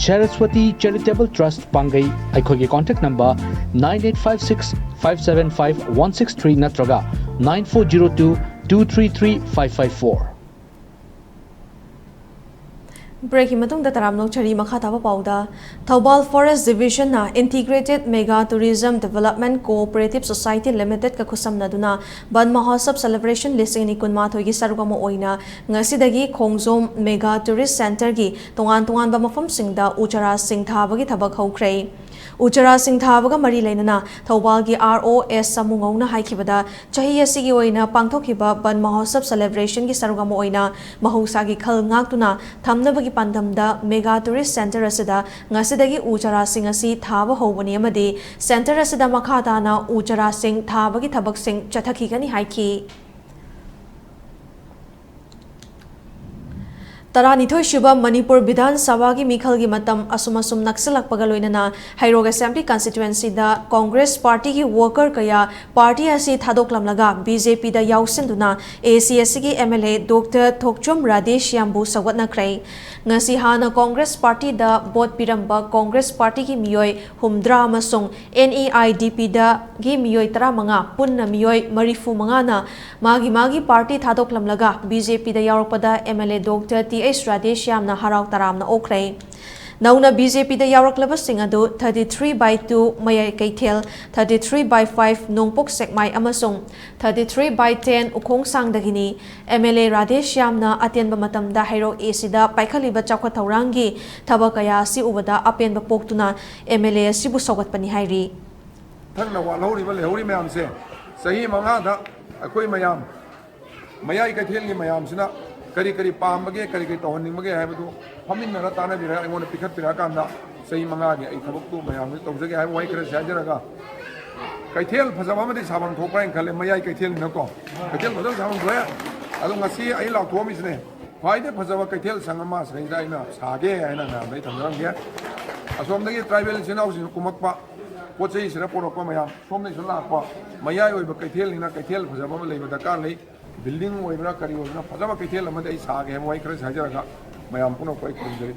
ꯁꯔꯁ꯭ꯋꯇꯤ ꯆꯦꯔꯤꯇꯦꯕꯜ ꯇ꯭ꯔꯁ꯭ꯠ ꯄꯥꯡꯒꯩ꯫ ꯑꯩꯈꯣꯏꯒꯤ contact number nine eight five six five seven five one six three ꯅꯠꯇ꯭ꯔꯒ nine four zero two two three three five five four꯫ ꯕ꯭ꯔꯦꯛꯀꯤ ꯃꯇꯨꯡꯗ ꯇꯔꯥꯝꯅ ꯑꯣꯛꯆꯔꯤ꯫ ꯃꯈꯥ ꯇꯥꯕ ꯄꯥꯎꯗ, ꯊꯧꯕꯥꯜ ꯐꯣꯔꯦꯁ꯭ꯠ ꯗꯤꯕꯤꯖꯟꯅ integrated mega tourism development cooperative society ꯂꯤꯃꯤꯇꯦꯗꯀ ꯈꯨꯠꯁꯝꯅꯗꯨꯅ ꯕꯟ ꯃꯍꯣꯠꯁꯕ ꯁꯦꯂꯦꯕ꯭ꯔꯦꯁꯟ ꯂꯤꯁꯤꯡ ꯑꯅꯤ ꯀꯨꯟꯃꯥꯊꯣꯏꯒꯤ ꯁꯔꯨꯛ ꯑꯃ ꯑꯣꯏꯅ ꯉꯁꯤꯗꯒꯤ ꯈꯣꯡꯖꯣꯝ ꯃꯦꯒꯥ ꯇꯨꯔꯤꯁ꯭ꯠ ꯁꯦꯟꯇꯔꯒꯤ ꯇꯣꯉꯥꯟ ꯇꯣꯉꯥꯟꯕ ꯃꯐꯝꯁꯤꯡꯗ ꯎ ꯆꯥꯔꯥꯁꯤꯡ ꯊꯥꯕꯒꯤ ꯊꯕꯛ ꯍꯧꯈ꯭ꯔꯦ꯫ ꯎ ꯆꯥꯔꯥꯁꯤꯡ ꯊꯥꯕꯒ ꯃꯔꯤ ꯂꯩꯅꯅ ꯊꯧꯕꯥꯜꯒꯤ ꯑꯥꯔ ꯑꯣ ꯑꯦꯁ ꯁꯥꯃꯨꯉꯧꯅ ꯍꯥꯏꯈꯤꯕꯗ, ꯆꯍꯤ ꯑꯁꯤꯒꯤ ꯑꯣꯏꯅ ꯄꯥꯡꯊꯣꯛꯈꯤꯕ ꯕꯟ ꯃꯍꯣꯠꯁꯕ ꯁꯦꯂꯦꯕ꯭ꯔꯦꯁꯟꯒꯤ ꯁꯔꯨꯛ ꯑꯃ ꯑꯣꯏꯅ ꯃꯍꯧꯁꯥꯒꯤ ꯈꯜ ꯉꯥꯛꯇꯨꯅ ꯊꯝꯅꯕꯒꯤ ꯄꯥꯟꯗꯝꯗ ꯃꯦꯒꯥ ꯇꯨꯔꯤꯁ꯭ꯠ ꯁꯦꯟꯇꯔ ꯑꯁꯤꯗ ꯉꯁꯤꯗꯒꯤ ꯎ ꯆꯥꯔꯥꯁꯤꯡ ꯑꯁꯤ ꯊꯥꯕ ꯍꯧꯕꯅꯤ ꯑꯃꯗꯤ ꯁꯦꯟꯇꯔ ꯑꯁꯤꯗ ꯃꯈꯥ ꯇꯥꯅ ꯎ ꯆꯥꯔꯥꯁꯤꯡ ꯊꯥꯕꯒꯤ ꯊꯕꯛꯁꯤꯡ ꯆꯠꯊꯈꯤꯒꯅꯤ ꯍꯥꯏꯈꯤ꯫ ꯇꯔꯥꯅꯤꯊꯣꯏ ꯁꯨꯕ ꯃꯅꯤꯄꯨꯔ ꯕꯤꯙꯥꯟ ꯁꯚꯥꯒꯤ ꯃꯤꯈꯜꯒꯤ ꯃꯇꯝ ꯑꯁꯨꯝ ꯑꯁꯨꯝ ꯅꯛꯁꯤꯜꯂꯛꯄꯒ ꯂꯣꯏꯅꯅ ꯍꯩꯔꯣꯛ ꯑꯦꯁꯦꯝꯕ꯭ꯂꯤ ꯀꯟꯁꯇꯤꯇ꯭ꯋꯦꯟꯁꯤꯗ ꯀꯣꯡꯒ꯭ꯔꯦꯁ ꯄꯥꯔꯇꯤꯒꯤ ꯋꯥꯔꯀꯔ ꯀꯌꯥ ꯄꯥꯔꯇꯤ ꯑꯁꯤ ꯊꯥꯗꯣꯛꯂꯝꯂꯒ ꯕꯤ ꯖꯦ ꯄꯤꯗ ꯌꯥꯎꯁꯤꯟꯗꯨꯅ ꯑꯦ ꯁꯤ ꯑꯁꯤꯒꯤ ꯑꯦꯝ ꯑꯦꯜ ꯑꯦ ꯗꯣꯛꯇꯔ ꯊꯣꯛꯆꯣꯝ ꯔꯥꯙꯦꯁ꯭ꯌꯥꯝꯕꯨ ꯁꯧꯒꯠꯅꯈ꯭ꯔꯦ꯫ ꯉꯁꯤ ꯍꯥꯟꯅ ꯀꯣꯡꯒ꯭ꯔꯦꯁ ꯄꯥꯔꯇꯤꯗ ꯚꯣꯠ ꯄꯤꯔꯝꯕ ꯀꯣꯡꯒ꯭ꯔꯦꯁ ꯄꯥꯔꯇꯤꯒꯤ ꯃꯤꯑꯣꯏ ꯍꯨꯝꯗ꯭ꯔꯥ ꯑꯃꯁꯨꯡ ꯑꯦꯟ ꯏ ꯑꯥꯏ ꯗꯤ ꯄꯤꯗꯒꯤ ꯃꯤꯑꯣꯏ ꯇꯔꯥꯃꯉꯥ, ꯄꯨꯟꯅ ꯃꯤꯑꯣꯏ ꯃꯔꯤꯐꯨ ꯃꯉꯥꯅ ꯃꯥꯒꯤ ꯃꯥꯒꯤ ꯄꯥꯔꯇꯤ ꯊꯥꯗꯣꯛꯂꯝꯂꯒ ꯕꯤ ꯖꯦ ꯄꯤꯗ ꯌꯥꯎꯔꯛꯄꯗ M L A doctor T H ꯔꯥꯙꯦꯁ꯭ꯌꯥꯝꯅ ꯍꯔꯥꯎ ꯇꯔꯥꯝꯅ ꯑꯣꯛꯈ꯭ꯔꯦ꯫ ꯅꯧꯅ ꯕꯤ ꯖꯦ ꯄꯤꯗ ꯌꯥꯎꯔꯛꯂꯕꯁꯤꯡ ꯑꯗꯨ thirty three by two ꯃꯌꯥꯏ ꯀꯩꯊꯦꯜ, thirty three by five ꯅꯣꯡꯄꯣꯛ ꯁꯦꯛꯃꯥꯏ ꯑꯃꯁꯨꯡ thirty three by ten ꯎꯈꯣꯡꯁꯥꯡꯗꯒꯤꯅꯤ꯫ ꯑꯦꯝ ꯑꯦꯜ ꯑꯦ ꯔꯥꯙꯦꯁ꯭ꯌꯥꯝꯅ ꯑꯇꯦꯟꯕ ꯃꯇꯝꯗ ꯍꯩꯔꯣꯛ ꯑꯦ ꯁꯤꯗ ꯄꯥꯏꯈꯠꯂꯤꯕ ꯆꯥꯎꯈꯠ ꯊꯧꯔꯥꯡꯒꯤ ꯊꯕꯛ ꯀꯌꯥ ꯑꯁꯤ ꯎꯕꯗ ꯑꯄꯦꯟꯕ ꯄꯣꯛꯇꯨꯅ ꯑꯦꯝ ꯑꯦꯜ ꯑꯦ ꯑꯁꯤꯕꯨ ꯁꯧꯒꯠꯄꯅꯤ ꯍꯥꯏꯔꯤ꯫ ꯊꯪꯅ ꯋꯥꯠꯍꯧꯔꯤꯕ ꯂꯩꯍꯧꯔꯤ ꯃꯌꯥꯝꯁꯦ ꯆꯍꯤ ꯃꯉꯥꯗ ꯑꯩꯈꯣꯏ ꯃꯌꯥꯝ ꯃꯌꯥꯏ ꯀꯩꯊꯦꯜꯒꯤ ꯃꯌꯥꯝꯁꯤꯅ ꯀꯔꯤ ꯀꯔꯤ ꯄꯥꯝꯕꯒꯦ, ꯀꯔꯤ ꯀꯔꯤ ꯇꯧꯍꯟꯅꯤꯡꯕꯒꯦ ꯍꯥꯏꯕꯗꯨ ꯐꯝꯃꯤꯟꯅꯔ ꯇꯥꯟꯅꯕꯤꯔꯒ ꯑꯩꯉꯣꯟꯗ ꯄꯤꯈꯠꯄꯤꯔꯛꯑꯀꯥꯟꯗ ꯆꯍꯤ ꯃꯉꯥꯒꯤ ꯑꯩ ꯊꯕꯛꯇꯨ ꯃꯌꯥꯝꯁꯤ ꯇꯧꯖꯒꯦ ꯍꯥꯏꯕ ꯋꯥꯍꯩ ꯈꯔꯁꯤ ꯍꯥꯏꯖꯔꯒ, ꯀꯩꯊꯦꯜ ꯐꯖꯕ ꯑꯃꯗꯤ ꯁꯥꯐꯝ ꯊꯣꯛꯄ꯭ꯔꯥ ꯍꯥꯏꯅ ꯈꯜꯂꯦ꯫ ꯃꯌꯥꯏ ꯀꯩꯊꯦꯜꯅꯤꯅꯀꯣ, ꯀꯩꯊꯦꯜ ꯐꯖꯅ ꯁꯥꯐꯝ ꯊꯣꯛꯑꯦ꯫ ꯑꯗꯣ ꯉꯁꯤ ꯑꯩ ꯂꯥꯎꯊꯣꯛꯑꯝꯃꯤꯁꯤꯅꯦ, ꯈ꯭ꯋꯥꯏꯗꯒꯤ ꯐꯖꯕ ꯀꯩꯊꯦꯜ ꯁꯪ ꯑꯃ ꯁꯤꯗꯩꯗ ꯑꯩꯅ ꯁꯥꯒꯦ ꯍꯥꯏꯅ ꯃꯌꯥꯝꯗ ꯑꯩ ꯊꯝꯖꯔꯝꯒꯦ꯫ ꯑꯁꯣꯝꯗꯒꯤ ꯇ꯭ꯔꯥꯏꯕꯦꯜ ꯏꯆꯤꯟ ꯏꯅꯥꯎꯁꯤꯡ ꯀꯨꯝꯃꯛꯄ, ꯄꯣꯠ ꯆꯩ ꯁꯤꯗ ꯄꯣꯔꯛꯄ ꯃꯌꯥꯝ, ꯁꯣꯝꯗꯒꯤꯁꯨ ꯂꯥꯛꯄ, ꯃꯌꯥꯏ ꯑꯣꯏꯕ ꯀꯩꯊꯦꯜꯅꯤꯅ ꯀꯩꯊꯦꯜ ꯐꯖꯕ ꯑꯃ ꯂꯩꯕ ꯗꯔꯀꯥꯔ ꯂꯩ꯫ ꯕꯤꯜꯗꯤꯡ ꯑꯣꯏꯕ꯭ꯔꯥ ꯀꯔꯤ ꯑꯣꯏꯕ꯭ꯔꯥ ꯐꯖꯕ ꯀꯩꯊꯦꯜ ꯑꯃꯗꯤ ꯑꯩ ꯁꯥꯒꯦ ꯍꯥꯏꯕ ꯋꯥꯍꯩ ꯈꯔꯁꯤ ꯍꯥꯏꯖꯔꯒ, ꯃꯌꯥꯝ ꯄꯨꯝꯅꯃꯛꯄꯨ ꯑꯩ ꯈꯨꯔꯨꯝꯖꯔꯤ꯫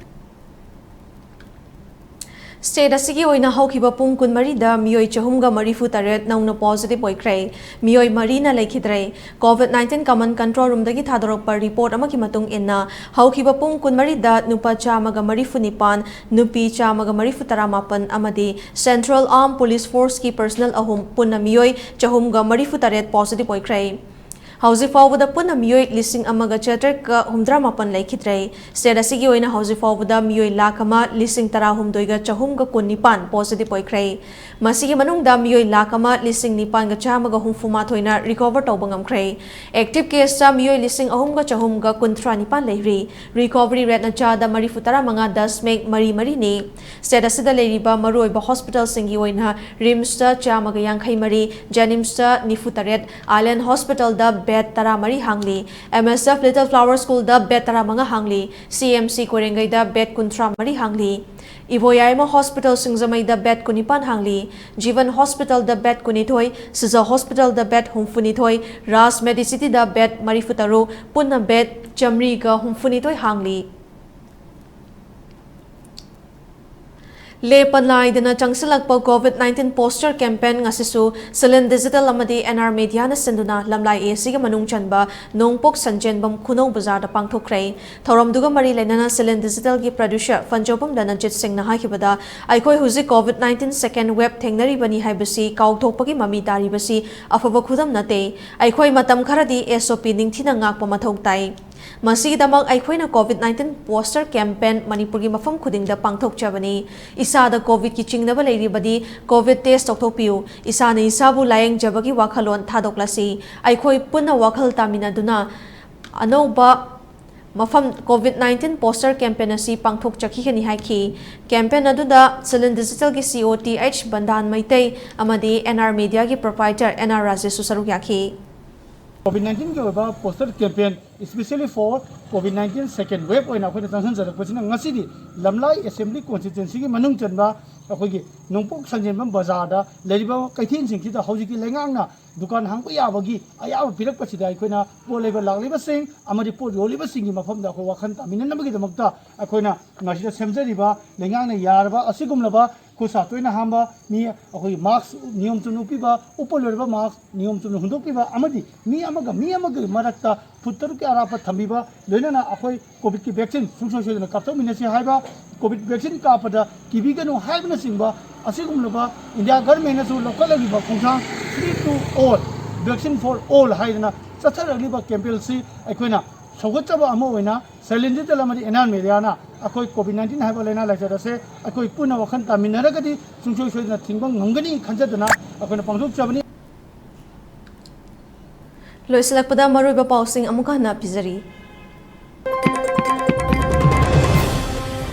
ꯁ꯭ꯇꯦꯠ ꯑꯁꯤꯒꯤ ꯑꯣꯏꯅ ꯍꯧꯈꯤꯕ ꯄꯨꯡ ꯀꯨꯟꯃꯔꯤꯗ ꯃꯤꯑꯣꯏ ꯆꯍꯨꯝꯒ ꯃꯔꯤꯐꯨ ꯇꯔꯦꯠ ꯅꯧꯅ ꯄꯣꯖꯤꯇꯤꯚ ꯑꯣꯏꯈ꯭ꯔꯦ꯫ ꯃꯤꯑꯣꯏ ꯃꯔꯤꯅ ꯂꯩꯈꯤꯗ꯭ꯔꯦ꯫ ꯀꯣꯚꯤꯗ ꯅꯥꯏꯟꯇꯤꯟ ꯀꯃꯟ ꯀꯟꯇ꯭ꯔꯣꯜ ꯔꯨꯝꯗꯒꯤ ꯊꯥꯗꯣꯔꯛꯄ ꯔꯤꯄꯣꯔꯠ ꯑꯃꯒꯤ ꯃꯇꯨꯡ ꯏꯟꯅ, ꯍꯧꯈꯤꯕ ꯄꯨꯡ ꯀꯨꯟꯃꯔꯤꯗ ꯅꯨꯄꯥ ꯆꯥꯝꯃꯒ ꯃꯔꯤꯐꯨ ꯅꯤꯄꯥꯟ, ꯅꯨꯄꯤ ꯆꯥꯝꯃꯒ ꯃꯔꯤꯐꯨ ꯇꯔꯥꯃꯥꯄꯟ ꯑꯃꯗꯤ ꯁꯦꯟꯇ꯭ꯔꯦꯜ ꯑꯥꯔꯝ ꯄꯨꯂꯤꯁ ꯐꯣꯔꯁꯀꯤ ꯄꯔꯁꯅꯦꯜ ꯑꯍꯨꯝ, ꯄꯨꯟꯅ ꯃꯤꯑꯣꯏ ꯆꯍꯨꯝꯒ ꯃꯔꯤꯐꯨ ꯇꯔꯦꯠ ꯄꯣꯖꯤꯇꯤꯚ ꯑꯣꯏꯈ꯭ꯔꯦ꯫ ꯍꯧꯖꯤꯛ ꯐꯥꯎꯕꯗ ꯄꯨꯟꯅ ꯃꯤꯑꯣꯏ ꯂꯤꯁꯤꯡ ꯑꯃꯒ ꯆꯥꯇ꯭ꯔꯦꯠꯀ ꯍꯨꯝꯗ꯭ꯔꯥ ꯃꯥꯄꯟ ꯂꯩꯈꯤꯗ꯭ꯔꯦ꯫ ꯁ꯭ꯇꯦꯠ ꯑꯁꯤꯒꯤ ꯑꯣꯏꯅ ꯍꯧꯖꯤꯛ ꯐꯥꯎꯕꯗ ꯃꯤꯑꯣꯏ ꯂꯥꯈ ꯑꯃ ꯂꯤꯁꯤꯡ ꯇꯔꯥꯍꯨꯝꯗꯣꯏꯒ ꯆꯍꯨꯝꯒ ꯀꯨꯟꯅꯤꯄꯥꯟ ꯄꯣꯖꯤꯇꯤꯚ ꯑꯣꯏꯈ꯭ꯔꯦ꯫ ꯃꯁꯤꯒꯤ ꯃꯅꯨꯡꯗ ꯃꯤꯑꯣꯏ ꯂꯥꯈ ꯑꯃ ꯂꯤꯁꯤꯡ ꯅꯤꯄꯥꯟꯒ ꯆꯥꯝꯃꯒ ꯍꯨꯝꯐꯨ ꯃꯥꯊꯣꯏꯅ ꯔꯤꯀꯣꯚꯔ ꯇꯧꯕ ꯉꯝꯈ꯭ꯔꯦ꯫ ꯑꯦꯛꯇꯤꯚ ꯀꯦꯁꯇ ꯃꯤꯑꯣꯏ ꯂꯤꯁꯤꯡ ꯑꯍꯨꯝꯒ ꯆꯍꯨꯝꯒ ꯀꯨꯟꯊ꯭ꯔꯥ ꯅꯤꯄꯥꯟ ꯂꯩꯔꯤ꯫ ꯔꯤꯀꯣꯚꯔꯤ ꯔꯦꯠꯅ ꯆꯥꯗ ꯃꯔꯤꯐꯨ ꯇꯔꯥ ꯃꯉꯥ ꯗꯁꯃꯤꯛ ꯃꯔꯤ ꯃꯔꯤꯅꯤ꯫ ꯁ꯭ꯇꯦꯠ ꯑꯁꯤꯗ ꯂꯩꯔꯤꯕ ꯃꯔꯨꯑꯣꯏꯕ ꯍꯣꯁꯄꯤꯇꯥꯜꯁꯤꯡꯒꯤ ꯑꯣꯏꯅ ꯔꯤꯝꯁꯇ ꯆꯥꯝꯃꯒ ꯌꯥꯡꯈꯩ ꯃꯔꯤ, ꯖꯦꯅꯤꯝꯁꯇ ꯅꯤꯐꯨ ꯇꯔꯦꯠ, ꯑꯥꯏꯂꯦꯟ ꯍꯣꯁꯄꯤꯇꯥꯜꯗ ꯕꯦꯗ ꯇꯔꯥ ꯃꯔꯤ ꯍꯥꯡꯂꯤ, ꯑꯦꯝ ꯑꯦꯁ ꯑꯦꯐ ꯂꯤꯇꯜ ꯐ꯭ꯂꯥꯋꯔ ꯁ꯭ꯀꯨꯜꯗ ꯕꯦꯗ ꯇꯔꯥ ꯃꯉꯥ ꯍꯥꯡꯂꯤ, ꯁꯤ ꯑꯦꯝ ꯁꯤ ꯀꯣꯏꯔꯦꯡꯒꯩꯗ ꯕꯦꯗ ꯀꯨꯟꯊ꯭ꯔꯥ ꯃꯔꯤ ꯍꯥꯡꯂꯤ, ꯏꯕꯣꯌꯥꯏꯃ ꯍꯣꯁꯄꯤꯇꯥꯜ ꯁꯤꯡꯖꯃꯩꯗ ꯕꯦꯗ ꯀꯨꯟꯅꯤꯄꯥꯟ ꯍꯥꯡꯂꯤ, ꯖꯤꯕꯟ ꯍꯣꯁꯄꯤꯇꯥꯜꯗ ꯕꯦꯗ ꯀꯨꯟꯅꯤꯊꯣꯏ, ꯁꯤꯖ ꯍꯣꯁꯄꯤꯇꯥꯜꯗ ꯕꯦꯗ ꯍꯨꯝꯐꯨꯅꯤꯊꯣꯏ, ꯔꯥꯖ ꯃꯦꯗꯤꯁꯤꯇꯤꯗ ꯕꯦꯗ ꯃꯔꯤꯐꯨ ꯇꯔꯨꯛ, ꯄꯨꯟꯅ ꯕꯦꯗ ꯆꯥꯃꯔꯤꯒ ꯍꯨꯝꯐꯨꯅꯤꯊꯣꯏ ꯍꯥꯡꯂꯤ꯫ ꯂꯦꯞꯄ ꯅꯥꯏꯗꯅ ꯆꯪꯁꯤꯜꯂꯛꯄ ꯀꯣꯚꯤꯗ ꯅꯥꯏꯟꯇꯤꯟ ꯄꯣꯁꯇꯔ ꯀꯦꯝꯄꯦꯟ ꯉꯁꯤꯁꯨ ꯁꯤꯂꯤꯟ ꯗꯤꯖꯤꯇꯦꯜ ꯑꯃꯗꯤ ꯑꯦꯟ ꯑꯥꯔ ꯃꯦꯗꯤꯌꯥꯅ ꯁꯤꯟꯗꯨꯅ ꯂꯝꯂꯥꯏ ꯑꯦ ꯁꯤꯒꯤ ꯃꯅꯨꯡ ꯆꯟꯕ ꯅꯣꯡꯄꯣꯛ ꯁꯟꯖꯦꯟꯕꯝ ꯈꯨꯅꯧ ꯕꯖꯥꯔꯗ ꯄꯥꯡꯊꯣꯛꯈ꯭ꯔꯦ꯫ ꯊꯧꯔꯝꯗꯨꯒ ꯃꯔꯤ ꯂꯩꯅꯅ ꯁꯤꯂꯤꯟ ꯗꯤꯖꯤꯇꯦꯜꯒꯤ ꯄ꯭ꯔꯗ꯭ꯌꯨꯁꯔ ꯐꯟꯖꯧꯕꯝ ꯔꯅꯖꯤꯠ ꯁꯤꯡꯅ ꯍꯥꯏꯈꯤꯕꯗ, ꯑꯩꯈꯣꯏ ꯍꯧꯖꯤꯛ ꯀꯣꯚꯤꯗ ꯅꯥꯏꯟꯇꯤꯟ ꯁꯦꯀꯦꯟ ꯋꯦꯕ ꯊꯦꯡꯅꯔꯤꯕꯅꯤ ꯍꯥꯏꯕꯁꯤ ꯀꯥꯎꯊꯣꯛꯄꯒꯤ ꯃꯃꯤ ꯇꯥꯔꯤꯕꯁꯤ ꯑꯐꯕ ꯈꯨꯗꯝ ꯅꯠꯇꯦ꯫ ꯑꯩꯈꯣꯏ ꯃꯇꯝ ꯈꯔꯗꯤ ꯑꯦꯁ ꯑꯣ ꯄꯤ ꯅꯤꯡꯊꯤꯅ ꯉꯥꯛꯄ ꯃꯊꯧ ꯇꯥꯏ꯫ ꯃꯁꯤꯒꯤꯗꯃꯛ ꯑꯩꯈꯣꯏꯅ ꯀꯣꯚꯤꯗ ꯅꯥꯏꯟꯇꯤꯟ ꯄꯣꯁꯇꯔ ꯀꯦꯝꯄꯦꯟ ꯃꯅꯤꯄꯨꯔꯒꯤ ꯃꯐꯝ ꯈꯨꯗꯤꯡꯗ ꯄꯥꯡꯊꯣꯛꯆꯕꯅꯤ꯫ ꯏꯁꯥꯗ ꯀꯣꯚꯤꯗꯀꯤ ꯆꯤꯡꯅꯕ ꯂꯩꯔꯤꯕꯗꯤ ꯀꯣꯚꯤꯗ ꯇꯦꯁ ꯇꯧꯊꯣꯛꯄꯤꯌꯨ꯫ ꯏꯁꯥꯅ ꯏꯁꯥꯕꯨ ꯂꯥꯌꯦꯡꯖꯕꯒꯤ ꯋꯥꯈꯜꯂꯣꯟ ꯊꯥꯗꯣꯛꯂꯁꯤ꯫ ꯑꯩꯈꯣꯏ ꯄꯨꯟꯅ ꯋꯥꯈꯜ ꯇꯥꯃꯤꯟꯅꯗꯨꯅ ꯑꯅꯧꯕ ꯃꯐꯝ ꯀꯣꯚꯤꯗ ꯅꯥꯏꯟꯇꯤꯟ ꯄꯣꯁꯇꯔ ꯀꯦꯝꯄꯦꯟ ꯑꯁꯤ ꯄꯥꯡꯊꯣꯛꯆꯈꯤꯒꯅꯤ ꯍꯥꯏꯈꯤ꯫ ꯀꯦꯝꯄꯦꯟ ꯑꯗꯨꯗ ꯁꯤꯂꯤꯟ ꯗꯤꯖꯤꯇꯦꯜꯒꯤ ꯁꯤ O T H Bandhan Meitei ꯑꯃꯗꯤ ꯑꯦꯟ ꯑꯥꯔ ꯃꯦꯗꯤꯌꯥꯒꯤ ꯄ꯭ꯔꯣꯄ꯭ꯔꯥꯏꯇꯔ ꯑꯦꯟ ꯑꯥꯔ ꯔꯥꯖꯦꯁꯁꯨ ꯁꯔꯨꯛ ꯌꯥꯈꯤ꯫ ꯀꯣꯚꯤꯗ ꯅꯥꯏꯟꯇꯤꯟꯒꯤ ꯑꯣꯏꯕ poster campaign, especially for COVID nineteen second wave ꯑꯣꯏꯅ ꯑꯩꯈꯣꯏꯅ ꯆꯪꯁꯤꯟꯖꯔꯛꯄꯁꯤꯅ ꯉꯁꯤꯗꯤ ꯂꯝꯂꯥꯏ ꯑꯦꯁꯦꯝꯕ꯭ꯂꯤ ꯀꯣꯟꯁꯇꯤꯇ꯭ꯋꯦꯟꯁꯤꯒꯤ ꯃꯅꯨꯡ ꯆꯟꯕ ꯑꯩꯈꯣꯏꯒꯤ ꯅꯣꯡꯄꯣꯛ ꯁꯟꯖꯦꯟꯕꯝ ꯕꯖꯥꯔꯗ ꯂꯩꯔꯤꯕ ꯀꯩꯊꯦꯜꯁꯤꯡꯁꯤꯗ ꯍꯧꯖꯤꯛꯇꯤ ꯂꯩꯉꯥꯛꯅ ꯗꯨꯀꯥꯟ ꯍꯥꯡꯕ ꯌꯥꯕꯒꯤ ꯑꯌꯥꯕ ꯄꯤꯔꯛꯄꯁꯤꯗ ꯑꯩꯈꯣꯏꯅ ꯄꯣꯠ ꯂꯩꯕ ꯂꯥꯛꯂꯤꯕꯁꯤꯡ ꯑꯃꯗꯤ ꯄꯣꯠ ꯌꯣꯜꯂꯤꯕꯁꯤꯡꯒꯤ ꯃꯐꯝꯗ ꯑꯩꯈꯣꯏ ꯋꯥꯈꯜ ꯇꯥꯃꯤꯟꯅꯅꯕꯒꯤꯗꯃꯛꯇ ꯑꯩꯈꯣꯏꯅ ꯃꯁꯤꯗ ꯁꯦꯝꯖꯔꯤꯕ ꯂꯩꯉꯥꯛꯅ ꯌꯥꯔꯕ ꯑꯁꯤꯒꯨꯝꯂꯕ ꯈꯨꯠꯁꯥ ꯇꯣꯏꯅ ꯍꯥꯝꯕ ꯃꯤ, ꯑꯩꯈꯣꯏꯒꯤ ꯃꯥꯛꯁ ꯅꯤꯌꯣꯝ ꯆꯨꯝꯅ ꯎꯞꯄꯤꯕ, ꯎꯞꯄ ꯂꯣꯏꯔꯕ ꯃꯥꯛꯁ ꯅꯤꯌꯣꯝ ꯆꯨꯝꯅ ꯍꯨꯟꯗꯣꯛꯄꯤꯕ ꯑꯃꯗꯤ ꯃꯤ ꯑꯃꯒ ꯃꯤ ꯑꯃꯒꯤ ꯃꯔꯛꯇ ꯐꯨꯠ ꯇꯔꯨꯛꯀꯤ ꯑꯔꯥꯞꯄ ꯊꯝꯕꯤꯕ, ꯂꯣꯏꯅꯅ ꯑꯩꯈꯣꯏ ꯀꯣꯚꯤꯗꯀꯤ ꯚꯦꯛꯁꯤꯟ ꯁꯨꯡꯁꯣꯏ ꯁꯣꯏꯗꯅ ꯀꯥꯞꯊꯣꯛꯃꯤꯟꯅꯁꯤ ꯍꯥꯏꯕ, ꯀꯣꯚꯤꯗ ꯚꯦꯛꯁꯤꯟ ꯀꯥꯞꯄꯗ ꯀꯤꯕꯤꯒꯅꯨ ꯍꯥꯏꯕꯅꯆꯤꯡꯕ ꯑꯁꯤꯒꯨꯝꯂꯕ ꯏꯟꯗꯤꯌꯥ ꯒꯚꯔꯟꯃꯦꯟꯅꯁꯨ ꯂꯧꯈꯠꯂꯛꯂꯤꯕ ꯈꯣꯡꯊꯥꯡ Free to All, Vaccine for All ꯍꯥꯏꯗꯅ ꯆꯠꯊꯔꯛꯂꯤꯕ ꯀꯦꯝꯄꯦꯟꯁꯤ ꯑꯩꯈꯣꯏꯅ ꯁꯧꯒꯠꯆꯕ ꯑꯃ ꯑꯣꯏꯅ ꯁꯦꯂꯤꯟ ꯗꯤꯖꯤꯇꯦꯜ ꯑꯃꯗꯤ ꯑꯦꯟ ꯑꯥꯔ ꯃꯦꯗꯤꯌꯥꯅ ꯑꯩꯈꯣꯏ ꯀꯣꯚꯤꯗ ꯅꯥꯏꯟꯇꯤꯟ ꯍꯥꯏꯕ ꯂꯥꯏꯅꯥ ꯂꯥꯏꯆꯠ ꯑꯁꯦ ꯑꯩꯈꯣꯏ ꯄꯨꯟꯅ ꯋꯥꯈꯜ ꯇꯥꯃꯤꯟꯅꯔꯒꯗꯤ ꯁꯨꯡꯁꯣꯏ ꯁꯣꯏꯗꯅ ꯊꯤꯡꯕ ꯉꯝꯒꯅꯤ ꯈꯟꯖꯗꯨꯅ ꯑꯩꯈꯣꯏꯅ ꯄꯥꯡꯊꯣꯛꯆꯕꯅꯤ꯫ ꯂꯣꯏꯁꯤꯜꯂꯛꯄꯗ ꯃꯔꯨꯑꯣꯏꯕ ꯄꯥꯎꯁꯤꯡ ꯑꯃꯨꯛꯀ ꯍꯟꯅ ꯄꯤꯖꯔꯤ꯫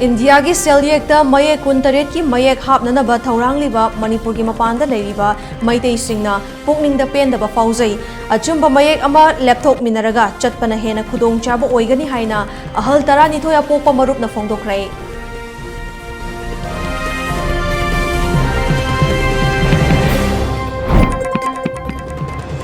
ꯏꯟꯗꯤꯌꯥꯒꯤ ꯁꯦꯜꯌꯦꯛꯇ ꯃꯌꯦꯛ ꯀꯨꯟꯇꯔꯦꯠꯀꯤ ꯃꯌꯦꯛ ꯍꯥꯞꯅꯅꯕ ꯊꯧꯔꯥꯡꯂꯤꯕ ꯃꯅꯤꯄꯨꯔꯒꯤ ꯃꯄꯥꯟꯗ ꯂꯩꯔꯤꯕ ꯃꯩꯇꯩꯁꯤꯡꯅ ꯄꯨꯛꯅꯤꯡꯗ ꯄꯦꯟꯗꯕ ꯐꯥꯎꯖꯩ꯫ ꯑꯆꯨꯝꯕ ꯃꯌꯦꯛ ꯑꯃ ꯂꯦꯞꯊꯣꯛꯃꯤꯟꯅꯔꯒ ꯆꯠꯄꯅ ꯍꯦꯟꯅ ꯈꯨꯗꯣꯡꯆꯥꯕ ꯑꯣꯏꯒꯅꯤ ꯍꯥꯏꯅ ꯑꯍꯜ ꯇꯔꯥꯅꯤꯊꯣꯏ ꯑꯄꯣꯛꯄ ꯃꯔꯨꯞꯅ ꯐꯣꯡꯗꯣꯛꯈ꯭ꯔꯦ꯫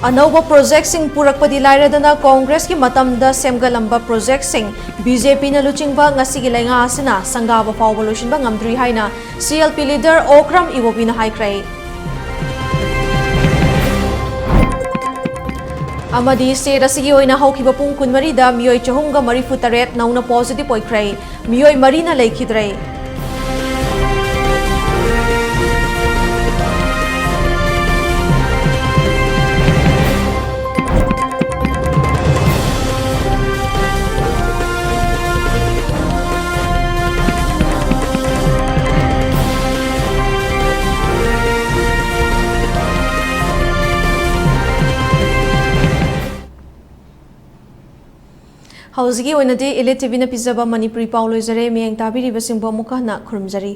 ꯑꯅꯧꯕ ꯄ꯭ꯔꯣꯖꯦꯛꯁꯤꯡ ꯄꯨꯔꯛꯄꯗꯤ ꯂꯥꯏꯔꯗꯅ ꯀꯣꯡꯒ꯭ꯔꯦꯁꯀꯤ ꯃꯇꯝꯗ ꯁꯦꯝꯒꯠꯂꯝꯕ ꯄ꯭ꯔꯣꯖꯦꯛꯁꯤꯡ ꯕꯤ ꯖꯦ ꯄꯤꯅ ꯂꯨꯆꯤꯡꯕ ꯉꯁꯤꯒꯤ ꯂꯩꯉꯥꯛ ꯑꯁꯤꯅ ꯁꯪꯒꯥꯕ ꯐꯥꯎꯕ ꯂꯣꯏꯁꯤꯟꯕ ꯉꯝꯗ꯭ꯔꯤ ꯍꯥꯏꯅ C L P leader Okram ꯏꯕꯣꯕꯤꯅ ꯍꯥꯏꯈ꯭ꯔꯦ꯫ ꯑꯃꯗꯤ ꯁ꯭ꯇꯦꯠ ꯑꯁꯤꯒꯤ ꯑꯣꯏꯅ ꯍꯧꯈꯤꯕ ꯄꯨꯡ ꯀꯨꯟꯃꯔꯤꯗ ꯃꯤꯑꯣꯏ ꯆꯍꯨꯝꯒ ꯃꯔꯤꯐꯨ ꯇꯔꯦꯠ ꯅꯧꯅ ꯄꯣꯖꯤꯇꯤꯚ ꯑꯣꯏꯈ꯭ꯔꯦ꯫ ꯃꯤꯑꯣꯏ ꯃꯔꯤꯅ ꯂꯩꯈꯤꯗ꯭ꯔꯦ꯫ ꯍꯧꯖꯤꯛꯀꯤ ꯑꯣꯏꯅꯗꯤ ꯏꯂꯤꯠ ꯇꯤ ꯚꯤꯅ ꯄꯤꯖꯕ ꯃꯅꯤꯄꯨꯔꯤ ꯄꯥꯎ ꯂꯣꯏꯖꯔꯦ꯫ ꯃꯤꯠꯌꯦꯡ ꯇꯥꯕꯤꯔꯤꯕꯁꯤꯡꯕꯨ ꯑꯃꯨꯛꯀ ꯍꯟꯅ ꯈꯨꯔꯨꯝꯖꯔꯤ꯫